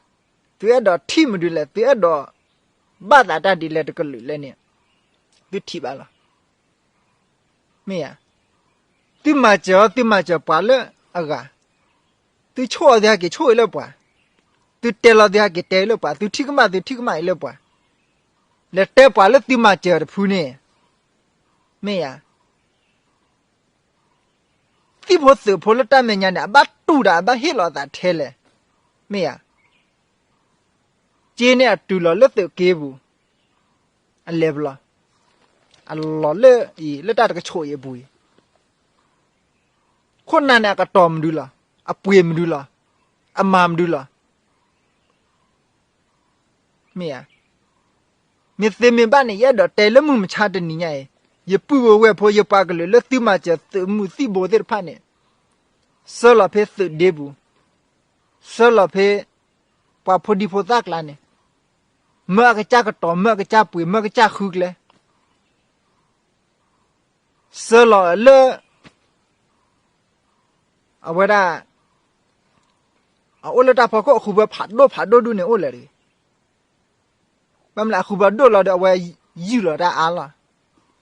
သုအဲၣ်ဒိးထံၣ်မနုၤလဲၣ်, သုအဲၣ်ဒိးဘၣ်သးတၢ်ဒ်လဲၣ်တကလုာ်လဲၣ်န့ၣ် သုထံၣ်ဘၣ်လီၤ. မ့ၢ်ဧါ. သုမၤစၢၤအီၤ သုမၤစၢၤပှၤလၢအဂၤ, သုဆိၣ်အီၤ သုဟဲက့ၤဆိၣ်အံၤလၢပှၤ, သုတဲလီၤ သုဟဲက့ၤတဲအံၤလၢပှၤ, သုထံၣ်ကမၣ် သုထံၣ်ကမၣ်အံၤလၢပှၤ, လဲၤတဲပှၤလၢသုမၤစၢၤတဖုန့ၣ်, မ့ၢ်ဧါ. သံၣ်ဖိသုးဖိလၢတၢ်မဲာ်ညါန့ၣ် အဘၣ်တူၢ်ဒီးအဘၣ်ဟ့ၣ်လီၤအသးထဲလဲၣ်, မ့ၢ်ဧါ. စ့န့ၣ်အတုၤလီၤလၢသုးက့ပူၤ, အလဲၤပလီၤ, အလီၤလၢအံၤ လၢတၢ်တကဆိးအံၤအပူၤအံၤ, ခိၣ်နၢ်န့ၣ် အကတီၤမနုၤလီၤ, အပှ့ၤမနုၤလီၤ, အမၤမနုၤလီၤ. မ့ၢ်ဧါ. မ့ၢ်သ့မ့ၢ်ဘၣ်န့ၣ် ယအဲၣ်ဒိးတဲလၢမုၢ်မဆါတနံၤညါအံၤ, ယပုၢ်ဝဲၢ်ဖိ ယပှၤကလုာ်လၢသုမၤစၢၤသုးမုၢ်သံၣ်ဘိသ့ၣ်တဖၣ်န့ၣ်, ဆှၢလီၤဖဲသုးဒ့ပူၤ, ဆှၢလီၤဖဲ ပှၤဖိဒံဖိသၣ်ကျါန့ၣ်, မၢအကစၢ်ကတီၤ, မၢအကစၢ်ပှ့ၤ, မၢအကစၢ်ဃုကျဲ ဆှၢလီၤလၢ အဝဲဒၣ် အအိၣ်လၢတၢ်ဖီခိၣ် အဃုဘၢဖးဒိၣ်ဖးဒိၣ်ဒူၣ်န့ၣ်အိၣ်လၢၤတဂ့ၤ. ဘၣ်မနုၤလဲၣ် အဃုဘၢဒိၣ်လီၤဒီး အဝဲယုၢ်လီၤတၢ်အါလီၤ,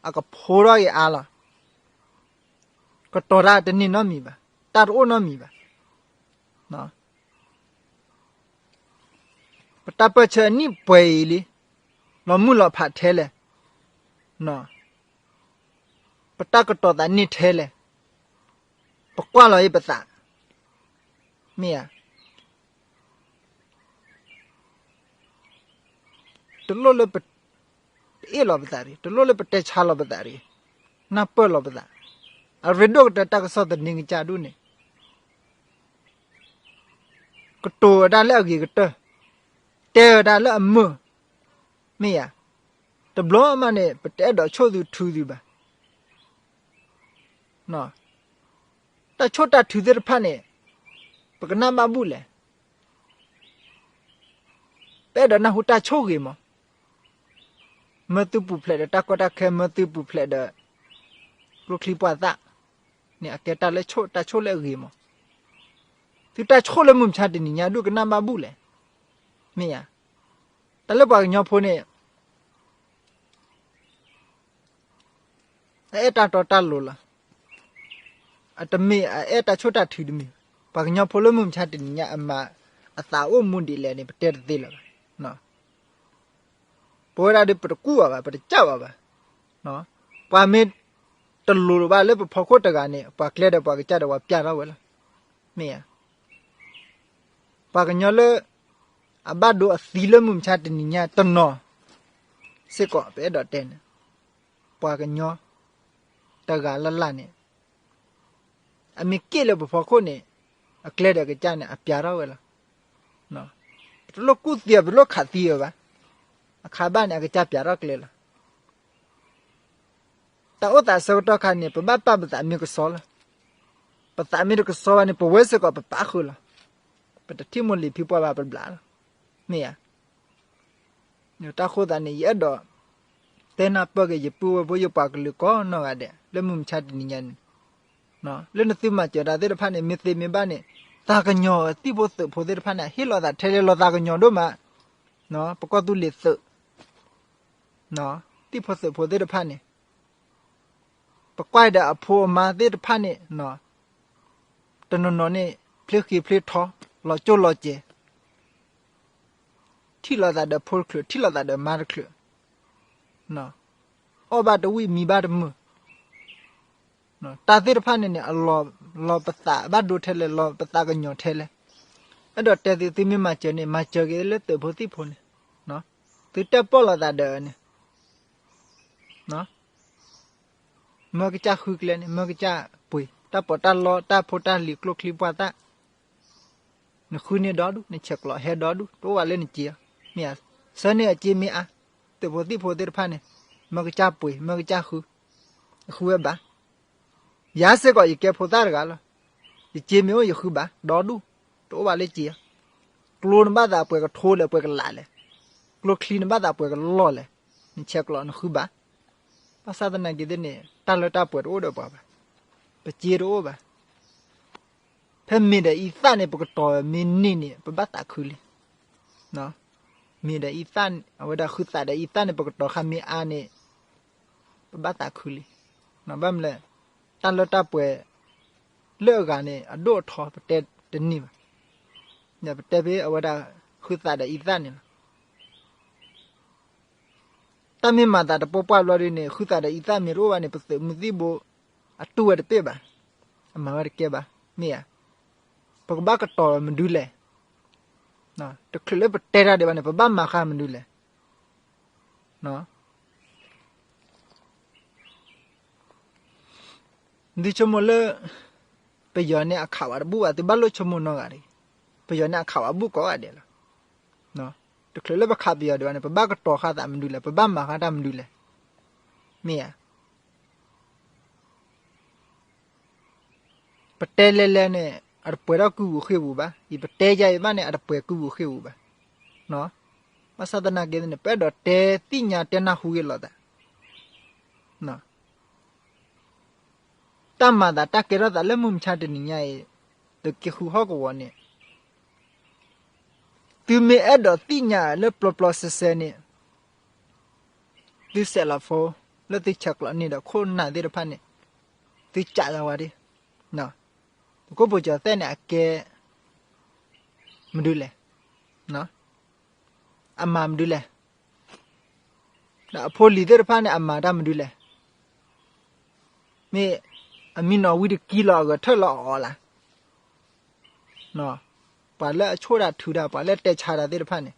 အကဖိထီၣ်က့ၤအါလီၤ, ကတီၤတၢ်တန့ၢ်နီတမံၤဘၣ်, တၢ်တအိၣ်နီတမံၤဘၣ်. ပတၢ်ပၢၢ်ဆၢအနံၣ်ပှဲၤအံၤလံ, လီၤမုၢ်လီၤဖးထဲလဲၣ်, ပတၢ်ကတီၤသးန့ၢ်ထဲလဲၣ်, ပကွၢ်လီၤအံၤပသး, မ့ၢ်ဧါ. တလိၣ်လၢပ ပအ့ၣ်လီၤပသးတဂ့ၤ, တလိၣ်လၢပတဲဆါလီၤပသးတဂ့ၤ, နၢ်ပၢၢ်လီၤပသး, အရ့ဒိၣ်ကတၢၢ်တၢ်ကစီၣ်သန့ကစၢ်ဒိၣ်န့ၣ် ကတိၤဝဲဒၣ်လၢအဂ့ၤကတၢၢ်, တဲဝဲဒၣ်လၢအမုာ်, မ့ၢ်ဧါ. တဘျီမးန့ၣ် ပတအဲၣ်ဒိးဆိၣ်သုထုသုဘၣ်. တၢ်ဆိၣ်တၢ်ထုသ့ၣ်တဖၣ်န့ၣ် ပကနၣ်ဘၣ်ဘူၣ်လဲၣ်. ပအဲၣ်ဒိးနၢ်ဟူတၢ်ဆိၣ်ဂ့ၤမး, မၢသုပူၤဖျဲးဒီးတၢ်ကီတၢ်ခဲ, မၢသုပူၤဖျဲးဒီး ကျိချံပှၢ်သၣ်န့ၣ် အကဲတၢ်လၢဆိၣ်, တၢ်ဆိၣ်လၢအဂ့ၤမး. သုတၢ်ဆိၣ်လၢမုၢ်မဆါတနံၤညါဒုး ကနၣ်ဘၣ်ဘူၣ်လဲၣ်, မ့ၢ်ဧါ. တၢ်လၢပှၤကညီဖိန့ၣ် အအဲၣ်တၢ်တီတၢ်လိၤလီၤ. အတမ့ၢ်အအဲၣ်တၢ်ဆိၣ်တၢ်ထုတမ့ၢ်. ပှၤကညီဖိလၢမုၢ်မဆါတနံၤညါ အမၤအသးအိၣ်မူဒ်လဲၣ်န့ၣ် ပတဲတသ့လၢၤဘၣ်. ပဝဲဒၣ်ဒီး ပတကူၣ်ဘၣ်ဘၣ်, ပတကၢ်ဘၣ်ဘၣ်. ပှၤမ့ၢ်တလိၤဘၣ်လၢပဖီခိၣ်တဂၤန့ၣ် ပှၤကျဲဒီးပှၤကစၢ်ဒီးပှၤပျၢ်ထီၣ်ဝဲလီၤ. မ့ၢ်ဧါ. ပှၤကညီလၢ အဘၣ်ဒိအသံလၢမုၢ်မဆါတနံၤညါတနီၤစ့ၢ်ကီး ပအဲၣ်ဒိးတဲန့ၣ်, ပှၤကညီတဂၤလၢ်လၢ်န့ၣ် အမ့ၢ်က့ၣ်လၢပဖီခိၣ်န့ၣ် အကျဲဒီးအကစၢ်န့ၣ် အပျၢ်ထီၣ်ဝဲလီၤ. ပတလိၣ်ကူၣ်သံအီၤ, ပတလိၣ်ခးသံအီၤဘၣ်. အခါဘၣ်န့ၣ် အကစၢ်ပျၢ်ထီၣ်ကျဲလီၤ. တၢ်အိၣ်သးဆၢကတီၢ်ခါန့ၣ် ပဘၣ်ပာ်ပသးမ့ၢ်ကစီလီၤ. ပသးမ့ၢ်တကစီဘၣ်န့ၣ် ပဝဲစ့ၢ်ကီးပပာ်ဃုာ်လီၤ. ပတထံၣ်မိၢ်လံၤဖံပှၢ်ဘၣ်ပဘျးလီၤ. မ့ၢ်ဧါ. တၢ်ဃိသးန့ၣ် ယအဲၣ်ဒိး တဲနၢ်ပၢၢ်က့ၤ ယပုၢ်ဝဲၢ်ဖိ ယပှၤကလုာ်ကိးနီၢ်ဂၤဒဲး လၢမုၢ်မဆါတနံၤညါန့ၣ်, လၢနသုမၤစၢၤတၢ်သ့ၣ်တဖၣ်န့ၣ် မ့ၢ်သ့မ့ၢ်ဘၣ်န့ၣ် သးကညီၤသံၣ်ဖိသုးဖိသ့ၣ်တဖၣ်န့ၣ် ဟ့ၣ်လီၤသးထဲလဲၣ် လီၤသးကညီၤဒိၣ်မး, ပကီၢ်သူလ့ၤသုး သံၣ်ဖိသုးဖိသ့ၣ်တဖၣ်န့ၣ် ပကွၢ်ဒီးအဖိအမါသ့ၣ်တဖၣ်န့ၣ် တနီၤနီၤန့ၣ် ဖျ့ဃံဖျ့ထီ, လီၤကၠိၣ်လီၤစဲၤ, ထံၣ်လိာ်သးဒီးဖိတချုး ထံၣ်လိာ်သးဒီးမါတချုး, အီၣ်ဘၣ်တဝံၣ်မံဘၣ်တမုာ်, တၢ်သ့ၣ်တဖၣ်န့ၣ်န့ၣ် အလီၤပသးဘၣ်ဒိထဲလဲၣ် လီၤပသးကညီၤထဲလဲၣ်, အဲၣ်ဒိးတဲသု သုမ့ၢ်မၤစၢၤန့ၣ် မၤစၢၤက့ၤလၢသုးဖိသံၣ်ဖိန့ၣ်, သုတဲပီၣ်လိာ်သးဒီးန့ၣ် မၢကစၢ်ဃုကျဲန့ၣ် မၢကစၢ်ပှ့ၤ တၢ်ပီးတၢ်လီ တၢ်ဖိတၢ်လံၤ ကျိချံပှၢ်သၣ်, နဃုန့ၢ်ဒီဒူၣ် နဆဲးကျိးဟဲဒီဒူၣ် တအိၣ်ဘၣ်လၢနစ့ဧါ, မ့ၢ်ဧါ, ဆၢန့ၢ်အစ့မ့ၢ်အါ, သုးဖိသံၣ်ဖိသ့ၣ်တဖၣ်န့ၣ် မၢကစၢ်ပှ့ၤ မၢကစၢ်ဃု, ယဃုဝဲဘၣ်, ယၤစ့ၢ်ကီး ယကဲဖိသၣ်တဂၤလီၤ, ယစ့မ့ၢ်အိၣ်ယဃုဘၣ် ဒီဒူၣ်, တအိၣ်ဘၣ်လၢစ့ဧါ, ကျိနဘၣ်သးပှဲၤကထိလဲၣ် ပှဲၤကလးလဲၣ်, ကျိချံနဘၣ်သးပှဲၤကလီၢ်လဲၣ်, နဆဲးကျိးနဃုဘၣ်, ဘၣ်ဆၣ်သနာ်က့သ့ၣ်န့ၣ် တၢ်လၢတၢ်ပှဲၤတအိၣ်ဒီးပှၤဘၣ်, ပစ့တအိၣ်ဘၣ်, ဖဲမ့ၤဒီးအံသၣ်န့ၣ် ပကတီၤမ့ၢ်န့ၢ်န့ၣ် ပဘၣ်သးခုလံ, မ့ၤဒီးအံသၣ် အဝဲဒၣ်ဃုသးဒီးအံသၣ်န့ၣ် ပကတီၤခါမ့ၢ်အါန့ၣ် ပဘၣ်သးခုလံ, ဘၣ်မနုၤလဲၣ်, တၢ်လၢတၢ်ပှဲၤ လၢအဂၤန့ၣ် အဒိၣ်အထီ ပတဲတန့ၢ်ဘၣ်, ပတဲဖဲအဝဲဒၣ်ဃုသးဒီးအံသၣ်န့ၣ်လီၤ. တၢ်မ့ၢ်မၤသးတပှၢ်ပှၢ်ဘျီဒ်န့ၣ် ဃုသးဒီးအံသၣ်မ့ၢ်တအိၣ်ဘၣ်န့ၣ် ပသုးမုၢ်သံၣ်ဘိ အတူၢ်ဝဲတပ့ၢ်ဘၣ်, အမၤဝဲတကဲဘၣ်, မ့ၢ်ဧါ, ပကဘၣ်ကတီၤမနုၤလဲၣ်, တချုးလၢပတဲတၢ်ဒံးဘၣ်န့ၣ် ပဘၣ်မၤဃါမနုၤလဲၣ် သုဆိကမိၣ်လၢ ပယီၤန့ၣ် အခးဝဲတဘူၣ်ဘၣ်, သုဘၣ်လိၣ်ဆိကမိၣ်နီတဂၤတဂ့ၤ, ပယီၤန့ၣ် အခးဝဲဘူၣ်ကိးဂၤဒဲးလီၤ. တချုးလၢပခးပယီၤဒံးဘၣ်န့ၣ် ပဘၣ်ကတီၤဃာ်သးမနုၤလဲၣ်, ပဘၣ်မၤဃာ်တၢ်မနုၤလဲၣ်, မ့ၢ်ဧါ. ပတဲလဲၤလဲၤန့ၣ် အတပှဲၤထီၣ်ကုၢ်ပူၤဃ့ၢ်ပူၤဘၣ်, အံၤပတဲယါအံၤဘၣ်န့ၣ် အတပှဲၤကုၢ်ပူၤဃ့ၢ်ပူၤဘၣ်. ဘၣ်ဆၣ်သနာ်က့န့ၣ် ပအဲၣ်ဒိးတဲသ့ၣ်ညါတဲနၢ်ဟူက့ၤလိာ်သး တၢ်မၤသးတၢ်ကဲထီၣ်သးလၢမုၢ်မဆါတနံၤညါအံၤ သုးက့ဃုဟီၣ်ကဝီၤန့ၣ် သုမ့ၢ်အဲၣ်ဒိးသ့ၣ်ညါလၢပျီပျီစဲစဲန့ၣ် သု cell phone လၢသုဆဲးကျိးန့ၢ်ဒီးခိၣ်နၢ်သ့ၣ်တဖၣ်န့ၣ် သုကးလီၤဝဲဒၣ် သုးခိၣ်ပိာ်ကၠီၤသဲၣ်န့ၣ် အကဲ မဒုလဲၣ်, အမၤမဒုလဲၣ်, ဒီးအဖိလံၤသ့ၣ်တဖၣ်န့ၣ် အမၤတၢ်မဒုလဲၣ်, မ့ၢ်အမံနီၤဝံတကံလီၤ အဂဲၤထၢၣ်လီၤအီၤလၢ ပှၤလၢအဆိၣ်တၢ်ထုတၢ် ပှၤလၢတဲဆါတၢ်သ့ၣ်တဖၣ်န့ၣ်,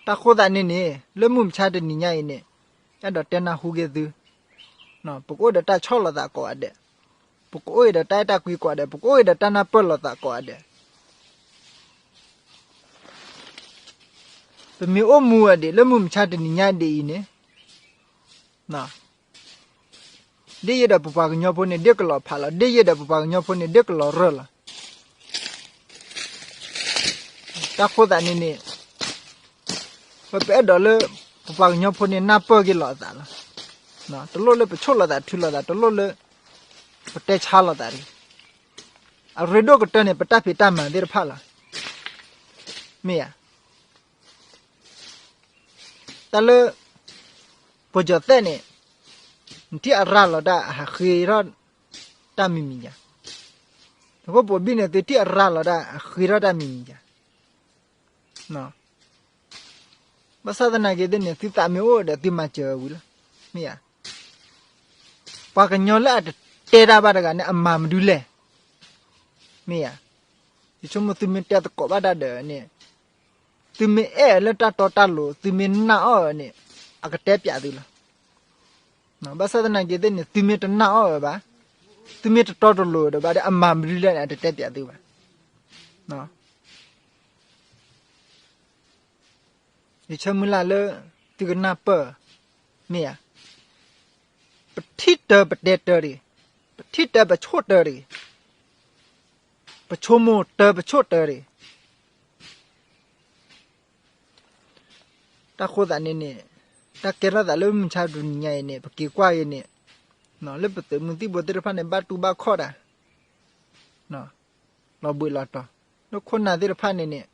တၢ်ဃိသးန့ၣ်န့ၣ် လၢမုၢ်မဆါတနံၤညါအံၤန့ၣ် အဲၣ်ဒိးတဲနၢ်ဟူက့ၤသု, ပကအိၣ်ဒီးတၢ်ဆီၣ်လီၤသးကိးဂၤဒဲး, ပကအိၣ်ဒီးတၢ်အဲၣ်တၢ်ကွံကိးဂၤဒဲး, ပကအိၣ်ဒီးတၢ်နၢ်ပၢၢ်လိာ်သးကိးဂၤဒဲး ပမ့ၢ်အိၣ်မူဝဲဒၣ်လၢမုၢ်မဆါတနံၤညါဒ်အံၤန့ၣ်, ဒ်ယဲဒီးပပှၤကညီဖိန့ၣ် ဒ်ကလီၤဖးလီၤ, ဒ်ယဲဒီးပပှၤကညီဖိန့ၣ် ဒ်ကလီၤရၢၢ်လီၤ. တၢ်ဃိသးန့ၣ်န့ၣ် ပပအဲၣ်ဒိးလၢ ပပှၤကညီဖိန့ၣ် နၢ်ပၢၢ်က့ၤလိာ်အသးလီၤ. တလိၣ်လၢပဆိၣ်လိာ်သးထုလိာ်သး, တလိၣ်လၢ ပတဲဆါလိာ်သးတဂ့ၤ. အရ့ဒိၣ်ကတၢၢ်န့ၣ် ပတၢ်ဖံးတၢ်မၤသ့ၣ်တဖၣ်လီၤ. မ့ၢ်ဧါ. တၢ်လၢ ပိာ်ကၠီၤသဲၣ်န့ၣ် နထံၣ်အရၤလီၤတၢ်အဟးဃ့ထီၣ်တၢ်မံၤမံၤယါ, သုးခိၣ်ပိာ်ဘံၣ်န့ၣ် သုထံၣ်အရၤလီၤတၢ်အဃ့ထီၣ်တၢ်မံၤမံၤယါ ဘၣ်ဆၣ်သနာ်က့သ့ၣ်န့ၣ် သုသးမ့ၢ်အိၣ်ဒီးသုမၤစၢၤဝံၤလီၤ. မ့ၢ်ဧါ. ပှၤကညီလၢအတတဲတၢ်ဘၣ်တဂၤန့ၣ် အမၤမနုၤလဲၣ်. မ့ၢ်ဧါ. ယဆိကမိၣ်သုမ့ၢ်တဲသကိးဘၣ်တၢ်ဒီးန့ၣ် သုမ့ၢ်အဲၣ်လၢတၢ်တီတၢ်လိၤ သုမ့ၢ်နာ်အီၤန့ၣ် အကတဲပျးသုလီၤ. ဘၣ်ဆၣ်သနာ်က့သ့ၣ်န့ၣ် သုမ့ၢ်တနာ်အီၤဘၣ်, သုမ့ၢ်တတီတလိၤဒီးဘၣ်ဒီး အမၤမနုၤလဲၣ်န့ၣ် အတတဲပျးသုဘၣ်. ယဆၢမုၢ်လၢ်လၢ သုကနၢ်ပၢၢ်, မ့ၢ်ဧါ. ပထံၣ်တၢၤပတဲတၢၤတဂ့ၤ, ပထံၣ်တၢၤပဆိၣ်တၢၤတဂ့ၤ, ပဆိကမိၣ်တၢၤပဆိၣ်တၢၤတဂ့ၤ. တၢ်ဃိသးန့ၣ်န့ၣ်, တၢ်ကဲထီၣ်သးလၢမုၢ်ဆါတနံၤညါအံၤန့ၣ် ပက့ၤကွၢ်အံၤန့ၣ်, လၢပသုးမုၢ်သံၣ်ဘိသ့ၣ်တဖၣ်န့ၣ် ဘၣ်တူၢ်ဘၣ်ခီၣ်တၢ် လီၤဘှံးလီၤတီၤ, လၢခိၣ်နၢ်သ့ၣ်တဖၣ်န့ၣ်န့ၣ်,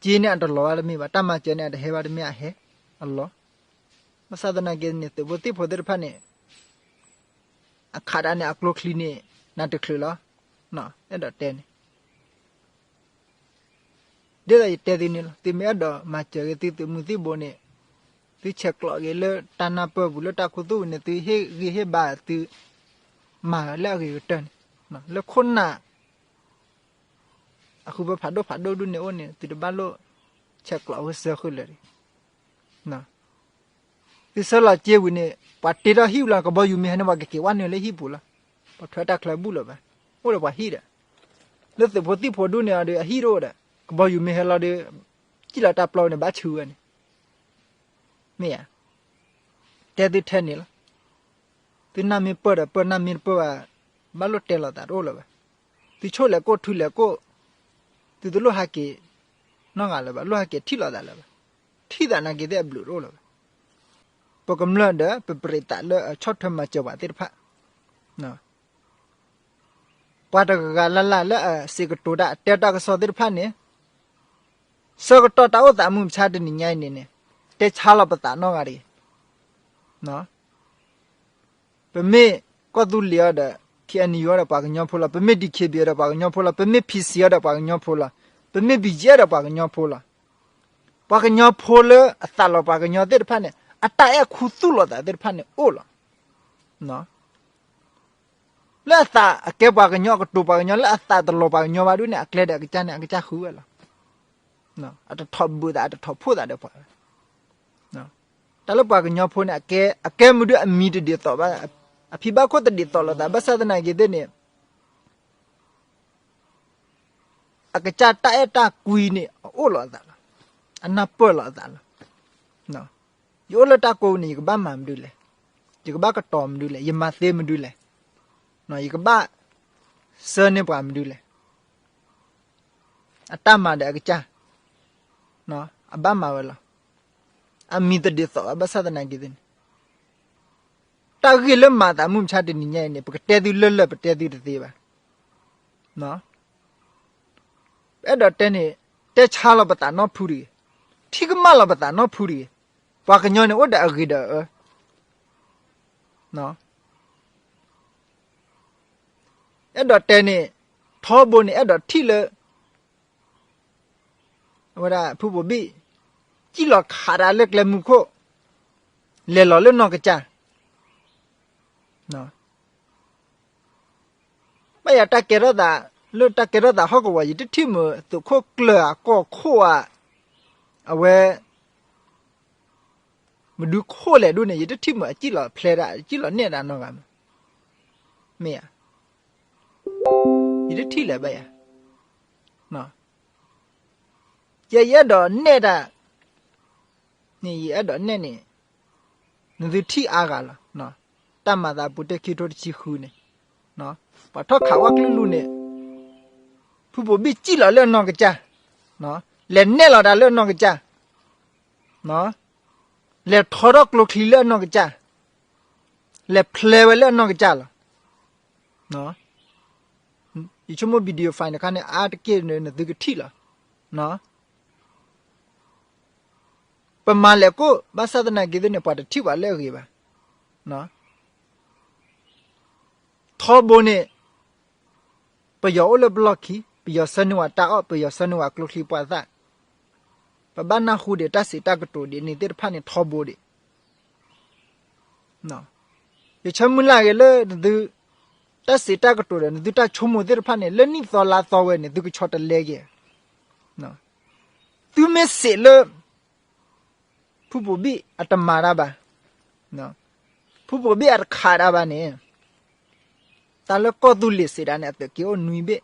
စ့န့ၣ်အတလီၤဘၣ်တမ့ၢ်ဘၣ်, တၢ်မၤစၢၤန့ၣ် အတဟဲဘၣ်တမ့ၢ်အဟဲ, အလီၤ. ဘၣ်ဆၣ်သနာ်က့န့ၣ် သုးဖိသံၣ်ဖိသ့ၣ်တဖၣ်န့ၣ် အခးတၢ်န့ၣ် အကျိချံန့ၣ် နးတချုးလီၤ. အဲၣ်ဒိးတဲန့ၣ် ဒ်သိးယတဲသုန့ၣ်လီၤ, သုမ့ၢ်အဲၣ်ဒိးမၤစၢၤဂ့ၤသုသုးမုၢ်သံၣ်ဘိန့ၣ်, သုဆဲးကျိးဂ့ၤလၢတၢ်နၢ်ပၢၢ်ပူၤ လၢတၢ်ခူသူၣ်ပူၤန့ၣ် သုဟ့ၣ်ဂံၢ်ဟ့ၣ်ဘါသု, မၤလၢအဂ့ၤကတၢၢ်န့ၣ်, လၢခိၣ်နၢ် အဃုပှၤဖးဒိၣ်ဖးဒိၣ်ဒူၣ်န့ၣ်အိၣ်န့ၣ် သုတဘၣ်လိၣ်ဆဲးကျိးဝဲစၢဃုာ်လၢာ်တဂ့ၤ. သုဆှၢလီၤစ့ဝံၤန့ၣ် ပှၤတ့ထီၣ်ဟံၣ်ဝံၤလီၤ ကဘီယူၤမ့ၢ်ဟဲန့ၣ် ပှၤကက့ၤဝဲနုာ်လၢဟံၣ်ပူၤလီၤ. ပှၤထွဲတၢ်ချၢဘူၣ်လၢၤဘၣ်, အိၣ်ဒီးပှၤဟံၣ်ဒီး, လၢသုးဖိသံၣ်ဖိဒူၣ်န့ၣ်အီၤဒီး အဟံၣ်တအိၣ်ဒီး ကဘီယူၤမ့ၢ်ဟဲလီၤဒီး စံၣ်လီၤတၢ်ပျီန့ၣ် ဘၣ်ဆူဝဲန့ၣ်, မ့ၢ်ဧါ. တဲသုထဲန့ၣ်လီၤ. သုနၢ်မ့ၢ်ပၢၢ်ဒီးပၢၢ်, နၢ်မ့ၢ်တပၢၢ်ဘၣ်, ဘၣ်လိၣ်တဲလီၤသးတအိၣ်လၢၤဘၣ်. သုဆိၣ်လဲၤကိၣ်ထုလဲၤကိၣ်, သုတလိၣ်ဟးက့ၤနီတဂၤလၢၤဘၣ်, လိၣ်ဟးက့ၤထံၣ်လိာ်သးလၢၤဘၣ်. ထံၣ်သးနာ်က့ၤသ့ၣ်အဘျုးတအိၣ်လၢၤဘၣ်. ပကမျၢၢ်ဒီးပပြံးသးလၢအဆီၣ်ထွဲမၤစၢၤပှၤသ့ၣ်တဖၣ် ပှၤတဂၤဂၤလၢ်လၢ်လၢအစံးကတိၤတၢ် အတဲတၢ်ကစီၣ်သ့ၣ်တဖၣ်န့ၣ်, ဆၢကတီၢ်တၢ်အိၣ်သးမုၢ်မဆါတနံၤညါအံၤန့ၣ်န့ၣ်, တဲဆါလီၤပသးနီတဂၤတဂ့ၤ. ပမ့ၢ်ကီၢ်သူလ့ၤအီၤဒီး ခ့ၣ်အဲၣ်ယူၣ် အီၤဒီးပှၤကညီဖိလီၤ, ပမ့ၢ် ဒံၣ်ခ့ၣ်ဘံၣ် အီၤဒီးပှၤကညီဖိလီၤ, ပမ့ၢ် ဖံၣ်စံၣ် အီၤဒီးပှၤကညီဖိလီၤ, ပမ့ၢ် ဘံၣ်ယဲၣ် အီၤဒီးပှၤကညီဖိလီၤ. ပှၤကညီဖိလၢအသးလီၤပှၤကညီသ့ၣ်တဖၣ်န့ၣ် အတၢ်အဲၣ်ခူသူၣ်လိာ်သးသ့ၣ်တဖၣ်န့ၣ်အိၣ်လီၤ. လၢအသးအကဲပှၤကညီ အကတိၤပှၤကညီ လၢအသးတလီၤပှၤကညီဘၣ်ဒ်န့ၣ် အကျဲဒီးအကစၢ်န့ၣ် အကစၢ်ဃုဝဲလီၤ. အတထီၣ်ဘုးသး အတထီၣ်ဖှိၣ်သးဒီးပှၤဝဲ. တၢ်လၢပှၤကညီဖိန့ၣ် အကဲမနုၤဒုအမံၤတဒ်သိးဘၣ်, အဖံဘၣ်ခိၣ်တဒ်သိးလိာ်သး ဘၣ်ဆၣ်သနာ်က့သ့ၣ်န့ၣ် အကစၢ်တၢ်အဲၣ်တၢ်ကွံန့ၣ် အအိၣ်လီၤအသးလီၤ. အနၢ်ပၢၢ်လီၤအသးလီၤ. ယအိၣ်လၢတၢ်ကိးန့ၣ် ယကဘၣ်မၤမနုၤလဲၣ်, ယကဘၣ်ကတီၤမနုၤလဲၣ်, ယမၤသ့မနုၤလဲၣ်, ယကဘၣ်ဆှၢန့ၢ်ပှၤမနုၤလဲၣ်. အတၢ်မၤဒီးအကစၢ် အဘၣ်မၤဝဲလီၤ. အမံၤတဒ်သိးဘၣ် ဘၣ်ဆၣ်သနာ်က့သ့ၣ်န့ၣ် တၢ်ဂ့ၢ်လၢမၤသးမုၢ်မဆါတနံၤညါအံၤန့ၣ် ပကတဲသုလၢလၢၢ် ပတဲသုတသ့ဘၣ်. ပအဲၣ်ဒိးတဲန့ၣ် တဲဆါလီၤပသးနီတဖုတဂ့ၤ, ထံၣ်ကမၣ်လီၤပသးနီတဖုတဂ့ၤ. ပှၤကညီန့ၣ်အိၣ်ဒီးအဂ့ၤဒီးအအၢ အဲၣ်ဒိးတဲန့ၣ် ထီဘိန့ၣ် အဲၣ်ဒိးထံၣ်လၢ အဝဲဒၣ်ဖုဘိၣ်ဘံၣ် စံၣ်လီၤခးတၢ်လၢကျဲမုၢ်ခိၣ် လဲၤလီၤလၢနီၢ်ကစၢ်. ဘၣ်ယၤတၢ်ကဲထီၣ်သး လၢတၢ်ကဲထီၣ်သးဟီၣ်ကဝီၤ ယတထံၣ်မုာ်သုးခိၣ်ကျၢၢ်ဧါ ကီၢ်ခိၣ်ဧါ, အဝဲ မဒုခိၣ်လဲၣ်ဒိၣ်န့ၣ် ယတထံၣ်မုာ်အစံၣ်လီၤဖျဲးတၢ် စံၣ်လီၤနဲၣ်တၢ်နီတဂၤမး, မ့ၢ်ဧါ. ယတထံၣ်လၢၤဘၣ်ယၤ, ယဲယအဲၣ်ဒိးနဲၣ်တၢ်န့ၣ် ယအဲၣ်ဒိးနဲၣ်န့ၣ် နသုထံၣ်အါဂၤလီၤ. တၢ်မၤသးပူၤ တၢ်ခံကထိတဆံဃုန့ၣ် ပှၤထီၣ်ခးဝဲကျုၣ်လူန့ၣ် ဖုဘိၣ်ဘံၣ်စံၣ်လီၤလၢအနီၢ်ကစၢ်, လဲၤနဲၣ်လီၤတၢ်လၢအနီၢ်ကစၢ်, လဲၤထီထီၣ်ကျိချံလၢအနီၢ်ကစၢ်, လဲၤဖျဲးဝဲလၢအနီၢ်ကစၢ်လီၤ. ယဆိကမိၣ် video file တခါန့ၣ် အါတက့ၢ်န့ၣ် နသုကထံၣ်လီၤ. ပမၤလဲၤကိၣ် ဘၣ်ဆၣ်သနာ်က့သ့ၣ်န့ၣ် ပှၤတထံၣ်ပှၤလၢအဂ့ၤဘၣ်. ထီဘိန့ၣ် ပယီၤအိၣ်လၢပလီၢ်ခံ, ပယီၤဆှၢန့ၢ်ဝဲတၢ်အီၣ်, ပယီၤဆှၢန့ၢ်ဝဲကျိချံပှၢ်သၣ်, ပဘၣ်နၢ်ဟူဒံးတၢ်စံးတၢ်ကတိၤဒံးန့ၣ်သ့ၣ်တဖၣ်န့ၣ် ထီဘိဒံး. ယဆၢမုၢ်လၢ်ဂ့ၤလၢနသု တၢ်စံးတၢ်ကတိၤဒီး နသုတၢ်ဆိကမိၣ်သ့ၣ်တဖၣ်န့ၣ် လၢနံၣ်သီလါသီဝဲန့ၣ် သုကဆီတလဲက့ၤ. သုမ့ၢ်စံးလၢ ဖုဘိၣ်ဘံၣ်အတမၤတၢ်ဘၣ်, ဖုဘိၣ်ဘံၣ်အတခးတၢ်ဘၣ်န့ၣ်, တၢ်လၢကီၢ်သူလ့ၤစံးဒၣ်န့ၣ် အသုးက့ၤအိၣ်နွံဘ့ၣ်,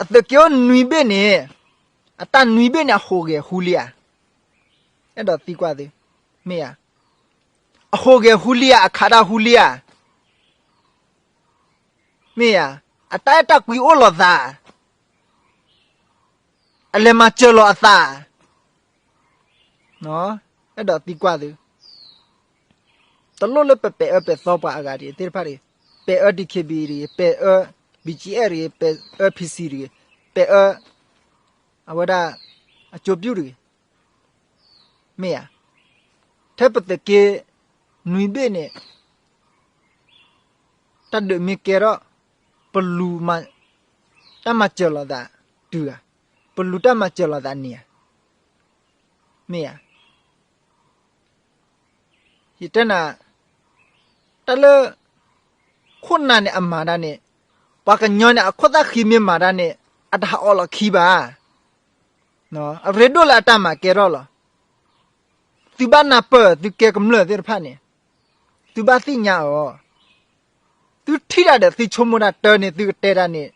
အသုးက့ၤအိၣ်နွံဘ့ၣ်န့ၣ်, အတၢ်နွံဘ့ၣ်န့ၣ် အဟူးဂဲၤဟူလံဧါ. အဲၣ်ဒိးသံကွၢ်သု, မ့ၢ်ဧါ. အဟူးဂဲၤဟူလံဧါ, အခးတၢ်ဟူလံဧါ, မ့ၢ်ဧါ, အတၢ်အဲၣ်တၢ်ကွံအိၣ်လိာ်သး, အလဲၤမၤစၢၤလိာ်အသး, အဲၣ်ဒိးသံကွၢ်သု, တလိၣ်လၢပပဲာ်အၢပဲာ်သီပှၤအဂၤဒ်သ့ၣ်တဖၣ်တဂ့ၤ, ပဲာ်အၢ DKB တဂ့ၤ, ပဲာ်အၢ BGF တဂ့ၤ, ပဲာ်အၢ PC တဂ့ၤ, ပဲာ်အၢ အဝဲဒၣ် အကၠိပျူၢ်တဂ့ၤ, မ့ၢ်ဧါ, ထဲပသုးက့နွံဘ့ၣ်န့ၣ် တၢ်ဒုးမ့ၢ်ကဲထီၣ်, ပလူၤမၤ, တၢ်မၤစၢၤလိာ်သးတုၤဧါ, ပလူၤတၢ်မၤစၢၤလိာ်သးန့ၣ်ဧါ, မ့ၢ်ဧါ, ယတဲနၤ, တၢ်လၢ ခိၣ်နၢ်န့ၣ်အမၤဒၣ်န့ၣ်, ပှၤကညီန့ၣ် အခိၣ်သၣ်ဃံမ့ၢ်မၤဒၣ်န့ၣ် အတဟးအီၣ်လီၤခံဘၣ်, အရ့ဒိၣ်လၢအတၢ်မၤကဲထီၣ်လီၤ. သုဘၣ်နၢ်ပၢၢ် သုကဲကမျၢၢ်သ့ၣ်တဖၣ်န့ၣ်, သုဘၣ်သ့ၣ်ညါအီၤ, သုထံၣ်တၢ်ဒီးသုဆိကမိၣ်တၢ်တၢန့ၣ် သုကတဲတၢ်န့ၣ်,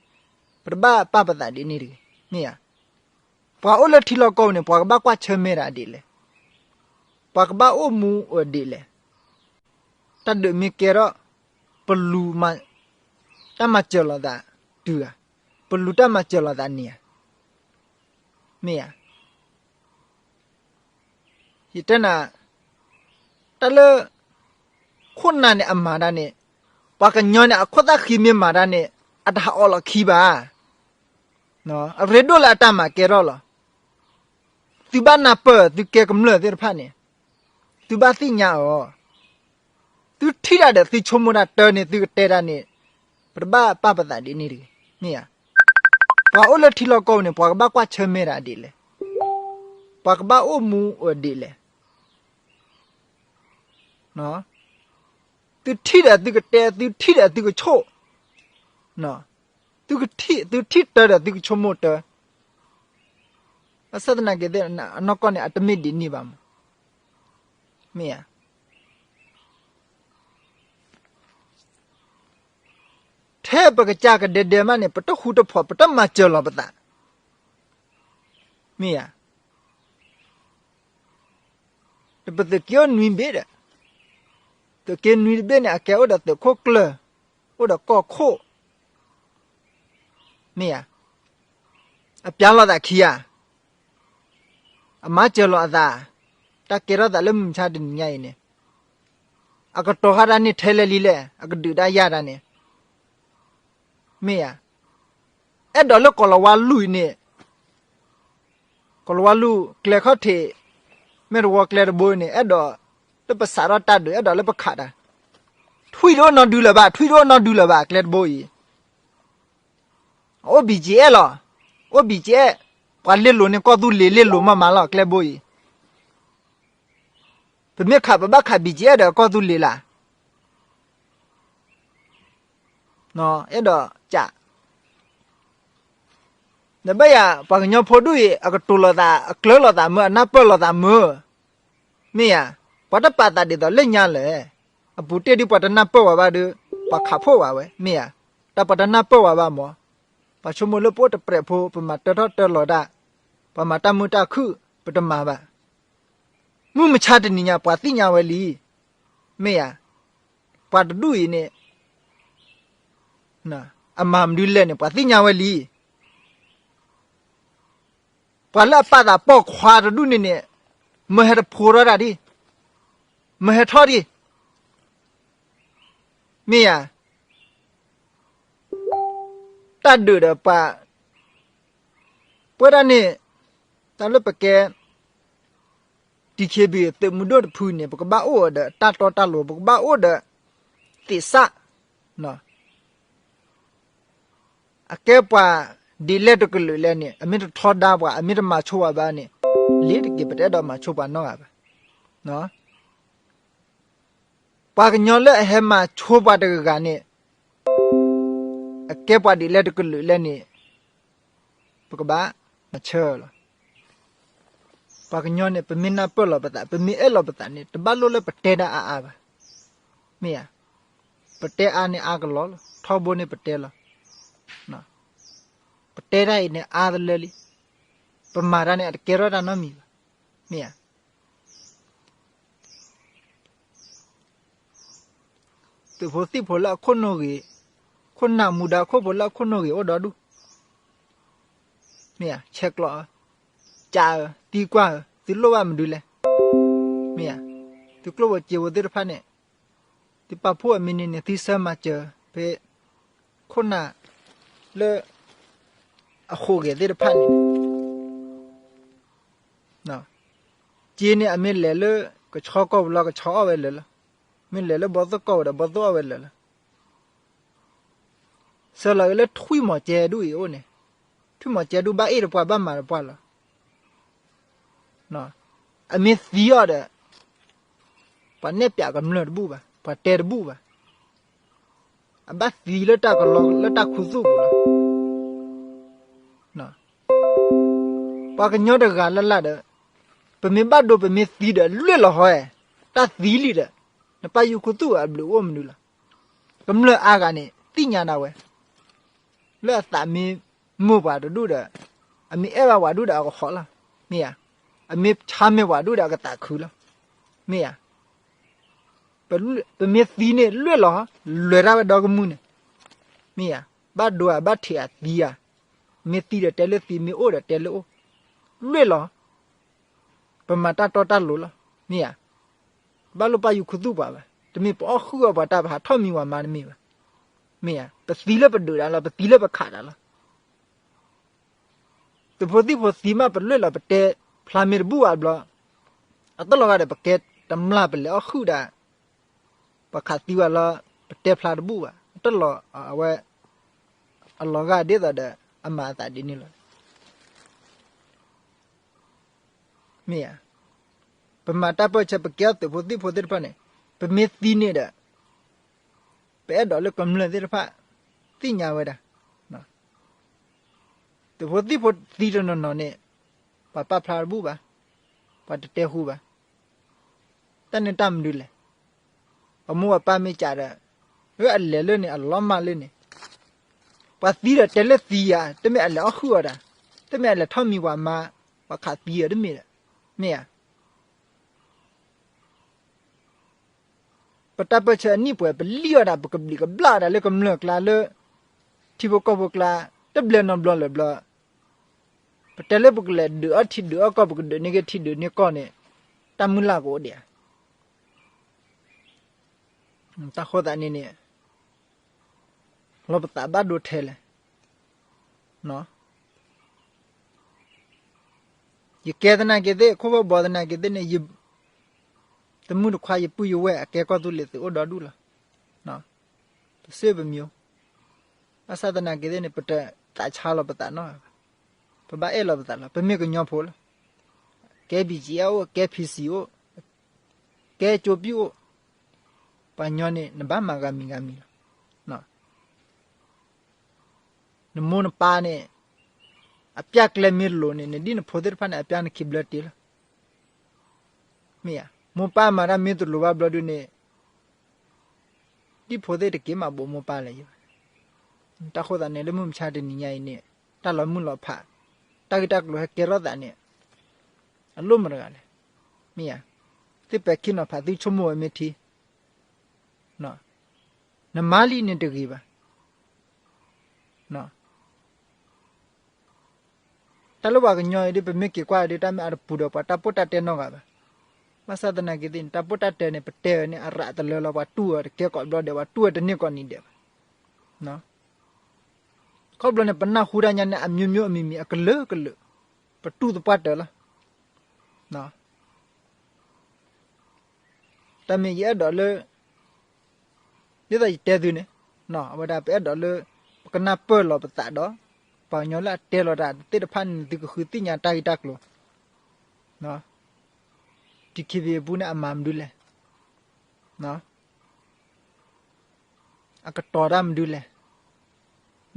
ပတဘၣ်ပာ်ပသးဒ်န့ၣ်တဂ့ၤ, မ့ၢ်ဧါ, ပှၤအိၣ်လၢထံလီၢ်ကီၢ်ပူၤန့ၣ် ပှၤကဘၣ်ကွၢ်ဆၢၣ်မဲာ်တၢ်ဒ်လဲၣ်, ပှၤကဘၣ်အိၣ်မူအဒ်လဲၣ်, တၢ်ဒုးမ့ၢ်ကဲထီၣ်, ပလူၤမၤ, တၢ်မၤစၢၤလိာ်သးတုၤဧါ, ပလူၤတၢ်မၤစၢၤလိာ်သးန့ၣ်ဧါ, မ့ၢ်ဧါ, ယတဲနၤ, တၢ်လၢ ခိၣ်နၢ်န့ၣ်အမၤဒၣ်န့ၣ်, ပှၤကညီန့ၣ် အခိၣ်သၣ်ဃံမ့ၢ်မၤဒၣ်န့ၣ် အတဟးအီၣ်လီၤခံဘၣ်, အရ့ဒိၣ်လၢအတၢ်မၤကဲထီၣ်လီၤ. သုဘၣ်နၢ်ပၢၢ် သုကဲကမျၢၢ်သ့ၣ်တဖၣ်န့ၣ်, သုဘၣ်သ့ၣ်ညါအီၤ, သုထံၣ်တၢ်ဒီးသုဆိကမိၣ်တၢ်တၢန့ၣ် သုကတဲတၢ်န့ၣ်, ပတဘၣ်ပာ်ပသးဒ်န့ၣ်တဂ့ၤ, မ့ၢ်ဧါ, ပှၤအိၣ်လၢထံလီၢ်ကီၢ်ပူၤန့ၣ် ပှၤကဘၣ်ကွၢ်ဆၢၣ်မဲာ်တၢ်ဒ်လဲၣ်, ပှၤကဘၣ်အိၣ်မူအဒ်လဲၣ်, သုထံၣ်ဒီးသုကတဲ, သုထံၣ်ဒီးသုကဆိၣ်, သုကထံၣ်, သုထံၣ်တၢဒီးသုကဆိကမိၣ်တၢ, ဘၣ်ဆၣ်သနာ်က့ အနီၢ်ကီၢ်န့ၣ် အတမ့ၢ်ဒ်န့ၣ်ဘၣ်မး, မ့ၢ်ဧါ, ထဲပကစၢ်ကဒဲဒဲမးန့ၣ် ပတဃူတဖိး ပတမၤစၢၤလီၤပသး, မ့ၢ်ဧါ, ပသုးက့အိၣ်နွံဘ့ၣ်ဒီး, သုးက့နွံတဘ့ၣ်န့ၣ် အကဲအိၣ်ဒီးသုးခိၣ်ကျၢၢ်, အိၣ်ဒီးကီၢ်ခိၣ်, မ့ၢ်ဧါ, အပျၢ်လိာ်သးခံဧါ, အမၤစၢၤလိာ်အသး, တၢ်ကဲထီၣ်သးလၢမုၢ်မဆါတနံၤညါအံၤန့ၣ်, အကတီၤဃာ်တၢ်န့ၣ်ထဲလဲၣ်လံလဲၣ်, အကဒုးတၢ်ယၢ်တၢ်န့ၣ်, မ့ၢ်ဧါ, အဲၣ်ဒိးလၢကီၢ်လီၤဝါလူၢ်အံၤန့ၣ်, ကီၢ်လီၤဝါလူၢ်ကျဲခီၣ်ထံး, မ့ၢ်တဝီကျဲတဘိအံၤန့ၣ် အဲၣ်ဒိးလၢပစးထီၣ်တၢ်ဒုး အဲၣ်ဒိးလၢပခးတၢ်, ထွံၣ်တအိၣ်နီဒုလၢၤဘၣ်, ထွံၣ်တအိၣ်နီဒုလၢၤဘၣ် ကျဲတဘိအံၤ, အိၣ် ဘီၣ်ကၠံၣ်အဲၣ် လီၤ, အိၣ် ဘီၣ်ကၠံၣ်အဲၣ်, ပှၤလ့လိာ်န့ၣ် ကီၢ်သူလ့ၤလ့လိာ်မးမးလီၤ ကျဲတဘိအံၤ, ပမ့ၢ်ခးပဘၣ်ခး ဘီၣ်ကၠံၣ်အဲၣ် ဒီးကီၢ်သူလ့ၤလၢ် အဲၣ်ဒိးကး, နဘၣ်ယၤ ပှၤကညီဖိဒူၣ်အံၤ အကတိၤလိာ်သး အကျၢၤလိာ်သးမုာ် အနၢ်ပၢၢ်လိာ်သးမုာ်, မ့ၢ်ယၤ, ပှၤတပာ်သးဒ်သိးလၢညါလဲၣ်, အပူၤတ့ၢ်ဒ်ပှၤတနၢ်ပၢၢ်ဝဲဘၣ်ဒီး ပှၤခးဖှိၣ်ဝဲဝဲ မ့ၢ်ယၤ, တၢ်ပှၤတနၢ်ပၢၢ်ဝဲဘၣ်မး, ပှၤဆိကမိၣ်လၢပအိၣ်တပြဲးဖိ ပမၤတၢထီၣ်တၢလီၤတၢ်, ပှၤမၤတၢ်မုာ်တၢ်ခုၣ် ပတမၤဘၣ်, မုၢ်မဆါတနံၤညါ ပှၤသ့ၣ်ညါဝဲလံ, မ့ၢ်ယၤ, ပှၤတဒူၣ်အံၤန့ၣ် အမၤမနုၤလဲၣ်န့ၣ် ပှၤသ့ၣ်ညါဝဲလံ, ပှၤလၢအပာ်သးပိာ်ခွါတဒူၣ်န့ၣ်န့ၣ်, မၢဟဲတဖိထီၣ်တၢ်ဒံး, မၢဟဲထီၣ်ဒံး, မ့ၢ်ယၤ, တၢ်ဒုးဒီးပှၤ ပဝဲဒၣ်န့ၣ်, တၢ်လၢပကဲ DKBA သုးမုၢ်ဒိၣ်တဖုန့ၣ် ပကဘၣ်အိၣ်ဒီးတၢ်တီတၢ်လိၤ ပကဘၣ်အိၣ်ဒီး သ့ၣ်စၣ်, အကဲပှၤဒ်လဲၣ်တကလုာ်လဲၣ်န့ၣ် အမ့ၢ်တထီဒါပှၤ အမ့ၢ်တမၤဆိပှၤဘၣ်န့ၣ်, လ့ၤတက့ၤ ပတအဲၣ်ဒိးမၤဆိပှၤနီတဂၤဘၣ်. ပှၤကညီလၢအဟဲမၤဆိပှၤတဂၤဂၤန့ၣ်, အကဲပှၤဒ်လဲၣ်တကလုာ်လဲၣ်န့ၣ်, ပကဘၣ်မၤဆၢလီၤ. ပှၤကညီန့ၣ် ပမ့ၢ်နၢ်ပၢၢ်လီၤပသး ပမ့ၢ်အဲၣ်လီၤပသးန့ၣ် တဘၣ်လိၣ်လၢပတဲတၢ်အါအါဘၣ်. မ့ၢ်ဧါ, ပတဲအါန့ၣ်အါကလီလီၤ ထီဘိန့ၣ်ပတဲလီၤ. ပတဲတၢ်အံၤန့ၣ်အါတလၢလံ, ပမၤတၢ်န့ၣ် အတကဲထီၣ်တၢ်နီတမံၤဘၣ်. မ့ၢ်ဧါ. သုးဖိသံၣ်ဖိလၢအခိၣ်နူာ်ဂ့ၤ, ခိၣ်နၢ်မူဒါခိၣ်ဖိလၢအခိၣ်နူာ်ဂ့ၤအိၣ်ဒီဒူၣ်, မ့ၢ်ဧါ, ဆဲးကျိးဧၢ, ကးဧၢ, သံကွၢ်ဧၢ, သုလိၣ်ဘၣ်မနုၤလဲၣ်, မ့ၢ်ဧါ, သုကျိၣ်ဖိစ့ဖိသ့ၣ်တဖၣ်န့ၣ်, သုပာ်ဖှိၣ်အမံၤန့ၣ်န့ၣ် သုဆၢမၤစၢၤဖဲ ခိၣ်နၢ်လၢ အဃိးဂဲၤသ့ၣ်တဖၣ်န့ၣ် က့န့ၣ် အမ့ၢ်လဲၤလၢ ကဆီကီၢ်ပူၤလီၤ ကဆီအီၣ်ဝဲလၢာ်လီၤ, မ့ၢ်လဲၤလၢဘီသိၣ်ကီၢ်ပူၤဒီး ဘီသိၣ်အီၣ်ဝဲလၢာ်လီၤ. ဆၢလီၤက့ၤလၢထွံၣ်မီၤကဲဒူၣ်အံၤအိၣ်န့ၣ်, ထွံၣ်မီၤကဲဒူၣ်ဘၣ်အ့ၣ်တပှၢ် ဘၣ်မၤတပှၢ်လီၤ. အမ့ၢ်သံအီၤဒီး ပှၤနဲၣ်ပၠးကမျၢၢ်တဘူၣ်ဘၣ်, ပှၤတဲတဘူၣ်ဘၣ်. အဘၣ်သံလၢတၢ်ကလီလၢတၢ်ခူသူၣ်ပူၤလီၤ. ပှၤကညီတဂၤလၢ်လၢ်ဒီး ပမ့ၢ်ဘၣ်ဒိပမ့ၢ်သံဒီးလွံၢ်လီၤဟီ, တၢ်သံလံဒီး နပၢ်ယုၢ်ခူသူၣ်အဘျုးအိၣ်မနုၤလီၤ. ကမျၢၢ်အါဂၤန့ၣ် သ့ၣ်ညါဒၣ်ဝဲ လၢအသးမ့ၢ်မုာ်ပှၤတဒူၣ်ဒီး အမ့ၢ်အဲၣ်ဘၣ်ပှၤဒူၣ်ဒီးအကဟီးလီၤ, မ့ၢ်ဧါ. အမ့ၢ်ဆါမ့ၢ်ပှၤဒူၣ်ဒီးအကသးခုလီၤ, မ့ၢ်ဧါ. ပမ့ၢ်သံန့ၣ်လွံၢ်လီၤ, လဲၤတၢ်ဝဲဒီကမူၣ်န့ၣ်, မ့ၢ်ဧါ. ဘၣ်ဒိဧါ ဘၣ်ထံးဧါ သံဧါ, မ့ၢ်သံဒီးတဲလၢသံ, မ့ၢ်အိၣ်ဒီးတဲလၢအိၣ်, လွံၢ်လီၤ. ပမၤတၢ်တီတၢ်လိၤလီၤ, မ့ၢ်ဧါ. ဘၣ်လိၣ်ပၢ်ယုၢ်ခူသူၣ်ပှၤဘၣ်, တမ့ၢ်ပအီၣ်ဃုာ်အီၤပှၤတၢ် ပဟးထီၣ်မံၤဝၤမါတမ့ၢ်ဘၣ်, မ့ၢ်ဧါ. ပသံလၢပဒုးတၢ်လီၤ, ပသံလၢပခးတၢ်လီၤ. သုးဖိသံၣ်ဖိသံမး ပလွံၢ်လီၤ ပတဲဖျါမ့ၢ်တဘူၣ်ဘၣ်ဘျီ, အတလီၤဂာ်ဒီး ပကဲတမျၢ် ပလဲၤအီၣ်ဃုာ်ဒၣ် ပှၤခးသံဝဲလီၤ, ပတဲဖျါတဘူၣ်ဘၣ်, အတလီၤအဝဲ အလီၤဂာ်ဒ်သိးဒီး အမၤအသးဒ်န့ၣ်လီၤ. မ့ၢ်ဧါ. ပမၤတၢ်ပၢၢ်ဆၢ ပကဲထီၣ်သုးဖိသံၣ်ဖိသ့ၣ်တဖၣ်န့ၣ်, ပမ့ၢ်သံန့ၣ်ဒီး ပအဲၣ်ဒိးလၢကမျၢၢ်သ့ၣ်တဖၣ် သ့ၣ်ညါဝဲဒၣ်, သုးဖိသံၣ်ဖိသံတနီၤနီၤန့ၣ် ပှၤပာ်ဖျါတဘူၣ်ဘၣ်, ပှၤတတဲဃူဘၣ်. တၢ်န့ၣ်တၢ်မနုၤလဲၣ်. ပမိၢ်ပပၢ်မ့ၢ်စံးဒီး, အလဲၤလၢန့ၣ် အလီၤမၢ်လၢန့ၣ်, ပှၤသံဒီးတဲလၢသံဧါ, တမ့ၢ်အလဲၤအီၣ်ဃုာ်အီၤဒၣ်, တမ့ၢ်အလဲၤထီၣ်မံၤဝၤမါ, ပှၤခးသံဧါ တမ့ၢ်ဒီး, မ့ၢ်ဧါ. ပတၢ်ပၢၢ်ဆၢအနံၣ်ပှဲၤ ပလံၣ်အီၤဒၣ် ပကဘျံးကဘျၣ်အီၤဒၣ်လၢကမျၢၢ်ကျါလၢ ထံဖိကီၢ်ဖိကျါ, တဘျဲနီတဘျီလၢၤဘျီ, ပတဲလၢပကလဲၤဒုးအီၣ်ထံဒုးအီၣ်ကီၢ် ပကဒုးန့ၢ်က့ၤထံဒုးန့ၢ်ကီၢ်န့ၣ်, တၢ်မုၢ်လၢ်ကအိၣ်ဒံးဧါ. တၢ်ဃိသးန့ၣ်န့ၣ်, လီၤပသးဘၣ်ဒိထဲလဲၣ်. ယကဲသနာ်က့သ့ၣ် ခိၣ်ဖီဘီသနာ်က့သ့ၣ်န့ၣ်, တမုၢ်တခွါ ယပုၢ်ယဝဲၢ်အကဲကီၢ်သူလ့ၤသုးအိၣ်ဒီဒူၣ်လီၤ. တစ့ၢ်ပမံၤ, ဘၣ်ဆၣ်သနာ်က့သ့ၣ်န့ၣ် ပတသးဆါလီၤပသးနီတဂၤဘၣ်. ပဘၣ်အဲၣ်လီၤပသးလီၤ. ပမ့ၢ်ကညီဖိလီၤ. ကဲ ဘီကၠံ အိၣ်, ကဲ ဖံစံ အိၣ်, ကဲ ကၠိပံၣ် အိၣ်, ပှၤညီန့ၣ် နဘၣ်မၤဂၤမံၤဂၤမံၤလီၤ. နမိၢ်နပၢ်န့ၣ် အပျၢ်ကျဲမ့ၢ်လိၤန့ၣ် နဒ်နဖိသ့ၣ်တဖၣ်န့ၣ် အပျၢ်နခံဘျၢတ့လီၤ. မ့ၢ်ဧါ. မိၢ်ပၢ်မၤတၢ်မ့ၢ်တလိၤဘၣ်ဘျီဒုန့ၣ် ဒ်ဖိသ့ၣ်တက့ၤမၤဘူးမိၢ်ပၢ်လၢၤဘၣ်. တၢ်ဃိသးန့ၣ် လၢမုၢ်မဆါတနံၤညါအံၤန့ၣ် တၢ်လီၤမုၢ်လီၤဖး, တၢ်ဂ့ၢ်တၢ်ကျိၤဟဲကဲထီၣ်သးန့ၣ် အလိၣ်မတၤတဂၤလဲၣ်. မ့ၢ်ဧါ. သုပဲာ်ခံနီၤဖး သုဆိကမိၣ်ဝဲမ့ၢ်ထံ နမါလံန့ၣ်တဂ့ၤဘၣ်. တၢ်လၢပှၤကညီအံၤဒ် ပမ့ၢ်က့ၤကွၢ်ဒ် တၢ်မ့ၢ်အတပူၤဒီးပှၤတၢ်ပိၢ်တၢ်တဲနီတဂၤဘၣ်. ဘၣ်ဆၣ်သနာ်က့သ့ၣ်န့ၣ် တၢ်ပိၢ်တၢ်တဲန့ၣ် ပတဲအီၤန့ၣ် အရးတလၢလီၤ. ပှၤတူၢ်အီၤတကဲကိးဘျီဒဲး ပှၤတူၢ်အီၤတန့ၢ်ကိးနံၤဒဲးဘၣ်. ခီဖျိန့ၣ် ပနၢ်ဟူတၢ်ညါန့ၣ် အမျိုးမျိုးအမံၤမံၤ အကလုာ်ကလုာ်, ပတူၢ်သပှၢ်တၢၢ်လီၤ. တၢ်မ့ၢ်ယအဲၣ်ဒိးလၢ ဒ်သိးယတဲသုန့ၣ်, အဝဲဒၣ်ပအဲၣ်ဒိးလၢ ပကနၢ်ပၢၢ်လီၤပသးဒီး ပှၤကညီလၢအတဲလီၤတၢ်သ့ၣ်တဖၣ်န့ၣ် သုကဃုသ့ၣ်ညါတၢ်ဂ့ၢ်တၢ်ကျိၤ, ဒံၣ်ခံဘ့ၣ်အပူၤန့ၣ် အမၤမနုၤလဲၣ်, အကတီၤတၢ်မနုၤလဲၣ်,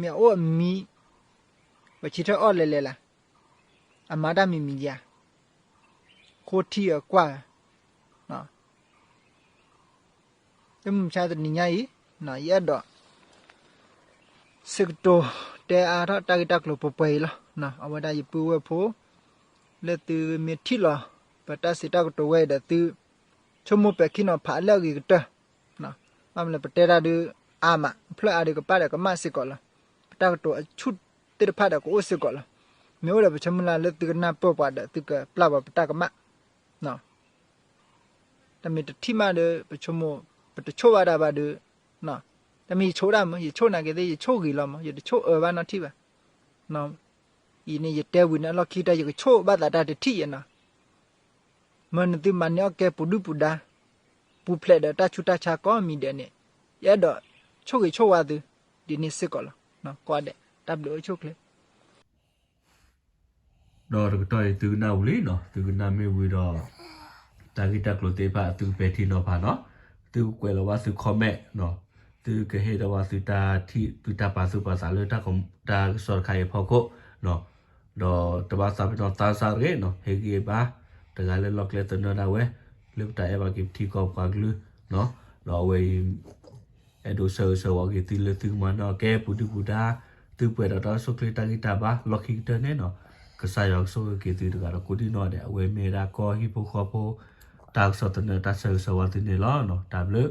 မ့ၢ်အအိၣ်အမံၤ ပဆံထၢၣ်အီၣ်လဲၤလဲၤလၢ်, အမၤတၢ်မံၤမံၤဧါ, ဃိထံအကွၢ်ဧါ. လၢမုၢ်မဆါတနံၤညါအံၤ ယအဲၣ်ဒိး စံးကတိၤတဲအါထီၣ်တၢ်ဂ့ၢ်တၢ်ကျိၤပှဲၤပှဲၤအံၤလီၤ. အဝဲဒၣ်ယပုၢ်ဝဲၢ်ဖိ လၢသုမ့ၢ်ထံၣ်လီၤ ပတၢ်စံးတၢ်ကတိၤဝဲအံၤဒီး သုဆိကမိၣ်ပဲာ်ခံနီၤဖးလၢအဂ့ၤကတၢၢ်, ဘၣ်မနုၤလဲၣ် ပတဲတၢ်ဒုးအါမး, ဖျၢၣ်အါဒုးကပာ်ဒီးကမၣ်စ့ၢ်ကီးလီၤ. ပတၢ်ကတိၤအဆူၣ်သ့ၣ်တဖၣ်ဒီးကအိၣ်စ့ၢ်ကီးလီၤ. မ့ၢ်အိၣ်ဒီးပဆိကမိၣ်လၢသုကနၢ်ပၢၢ်ပှၤဒီး သုကပျၢ်ပှၤပတၢ်ကမၣ်. တၢ်မ့ၢ်တထံၣ်မးဒီး ပဆိကမိၣ် ပတဆိၣ်ဘၣ်တၢ်ဘၣ်ဒီး, တၢ်မ့ၢ်ယဆိၣ်ဒၣ်မး, ယဆိၣ်နာ်က့သ့ၣ် ယဆိၣ်ဂ့ၤလီၤမး, ယတဆိၣ်အၢဘၣ်နီတထံၣ်ဘၣ်. အံၤန့ၣ် ယတဲဝံၤန့ၣ် အလီၢ်ခံကတၢၢ် ယကဆိၣ်ဘၣ်သးတၢ်တထံၣ်ယဲနီၤ. မ့ၢ်နသုမၤန့ၢ်အီၣ်ကဲပူၤဒုၣ်ပူၤဒါ, ပူၤဖျဲးဒီးတၢ်ဆူးတၢ်ဆါကိးမံၤဒဲးန့ၣ်, ယအဲၣ်ဒိးဆိၣ်ဂ့ၤဆိၣ်ဝါသု ဒ်န့ၣ်စ့ၢ်ကီးလီၤ. ကိးဂၤဒဲး တၢ်ဘျုးအိၣ်ဆူၣ်ချ့ ဒီးတကတီၢ်အံၤ သုကနၣ်ဝံၤလံနီၤ, သုကနၣ်မ့ၢ်ဝံၤဒီး တၢ်ဂ့ၢ်တၢ်ကျိၤသ့ၣ်တဖၣ် သုကပဲာ်ထံနီၤဖးနီၤ, သုကကွဲးလီၤဘၣ်သု comment နီၤ, သုကဟ့ၣ်ဒီးဘၣ်သုတၢ်ထံၣ် သုတၢ်ပာ်သူၣ်ပာ်သးလၢ တၢ်ကစီၣ်တခါအံၤအဖီခိၣ်နီၤ, ဒီးတဘၣ်သးပ့ၤနီၣ်သးစၢ်တဂ့ၤနီၤ, ဟ့ၣ်ဂံၢ်ဘါ တဂၤလၢလီၢ်ကျဲသနၢၣ်ဒၣ်ဝဲ လၢပတၢ်အဲၣ်ဘၣ်က့ၤပထံကီၢ်ပှၤကလုာ်နီၤ, ဒီးအဝဲအံၤ အဲၣ်ဒိးဆၢဂ့ၤဆၢဝါက့ၤသုလၢသုကမၤန့ၢ်အီၣ်ကဲပူၤဒုၣ်ပူၤဒါ, သုပှဲၤဒီးတၢ်အိၣ်ဆူၣ်ချ့တၢ်ဂံၢ်တၢ်ဘါ လီၢ်ခံကတၢၢ်န့ၣ်နီၤ, ကစၢ်ယွၤကဆိၣ်ဂ့ၤက့ၤသုတဂၤဒီးကိးဒံနီၢ်ဒဲး, အဝဲမ့ၢ်ဝဲဒၣ်ကီၢ်ဟံၣ်ဖိဃီဖိ တၢ်ကစီၣ်သနၢၣ်တၢ်ဆၢဂ့ၤဆၢဝါသုန့ၣ်လီၤ. တၢ်ဘျုး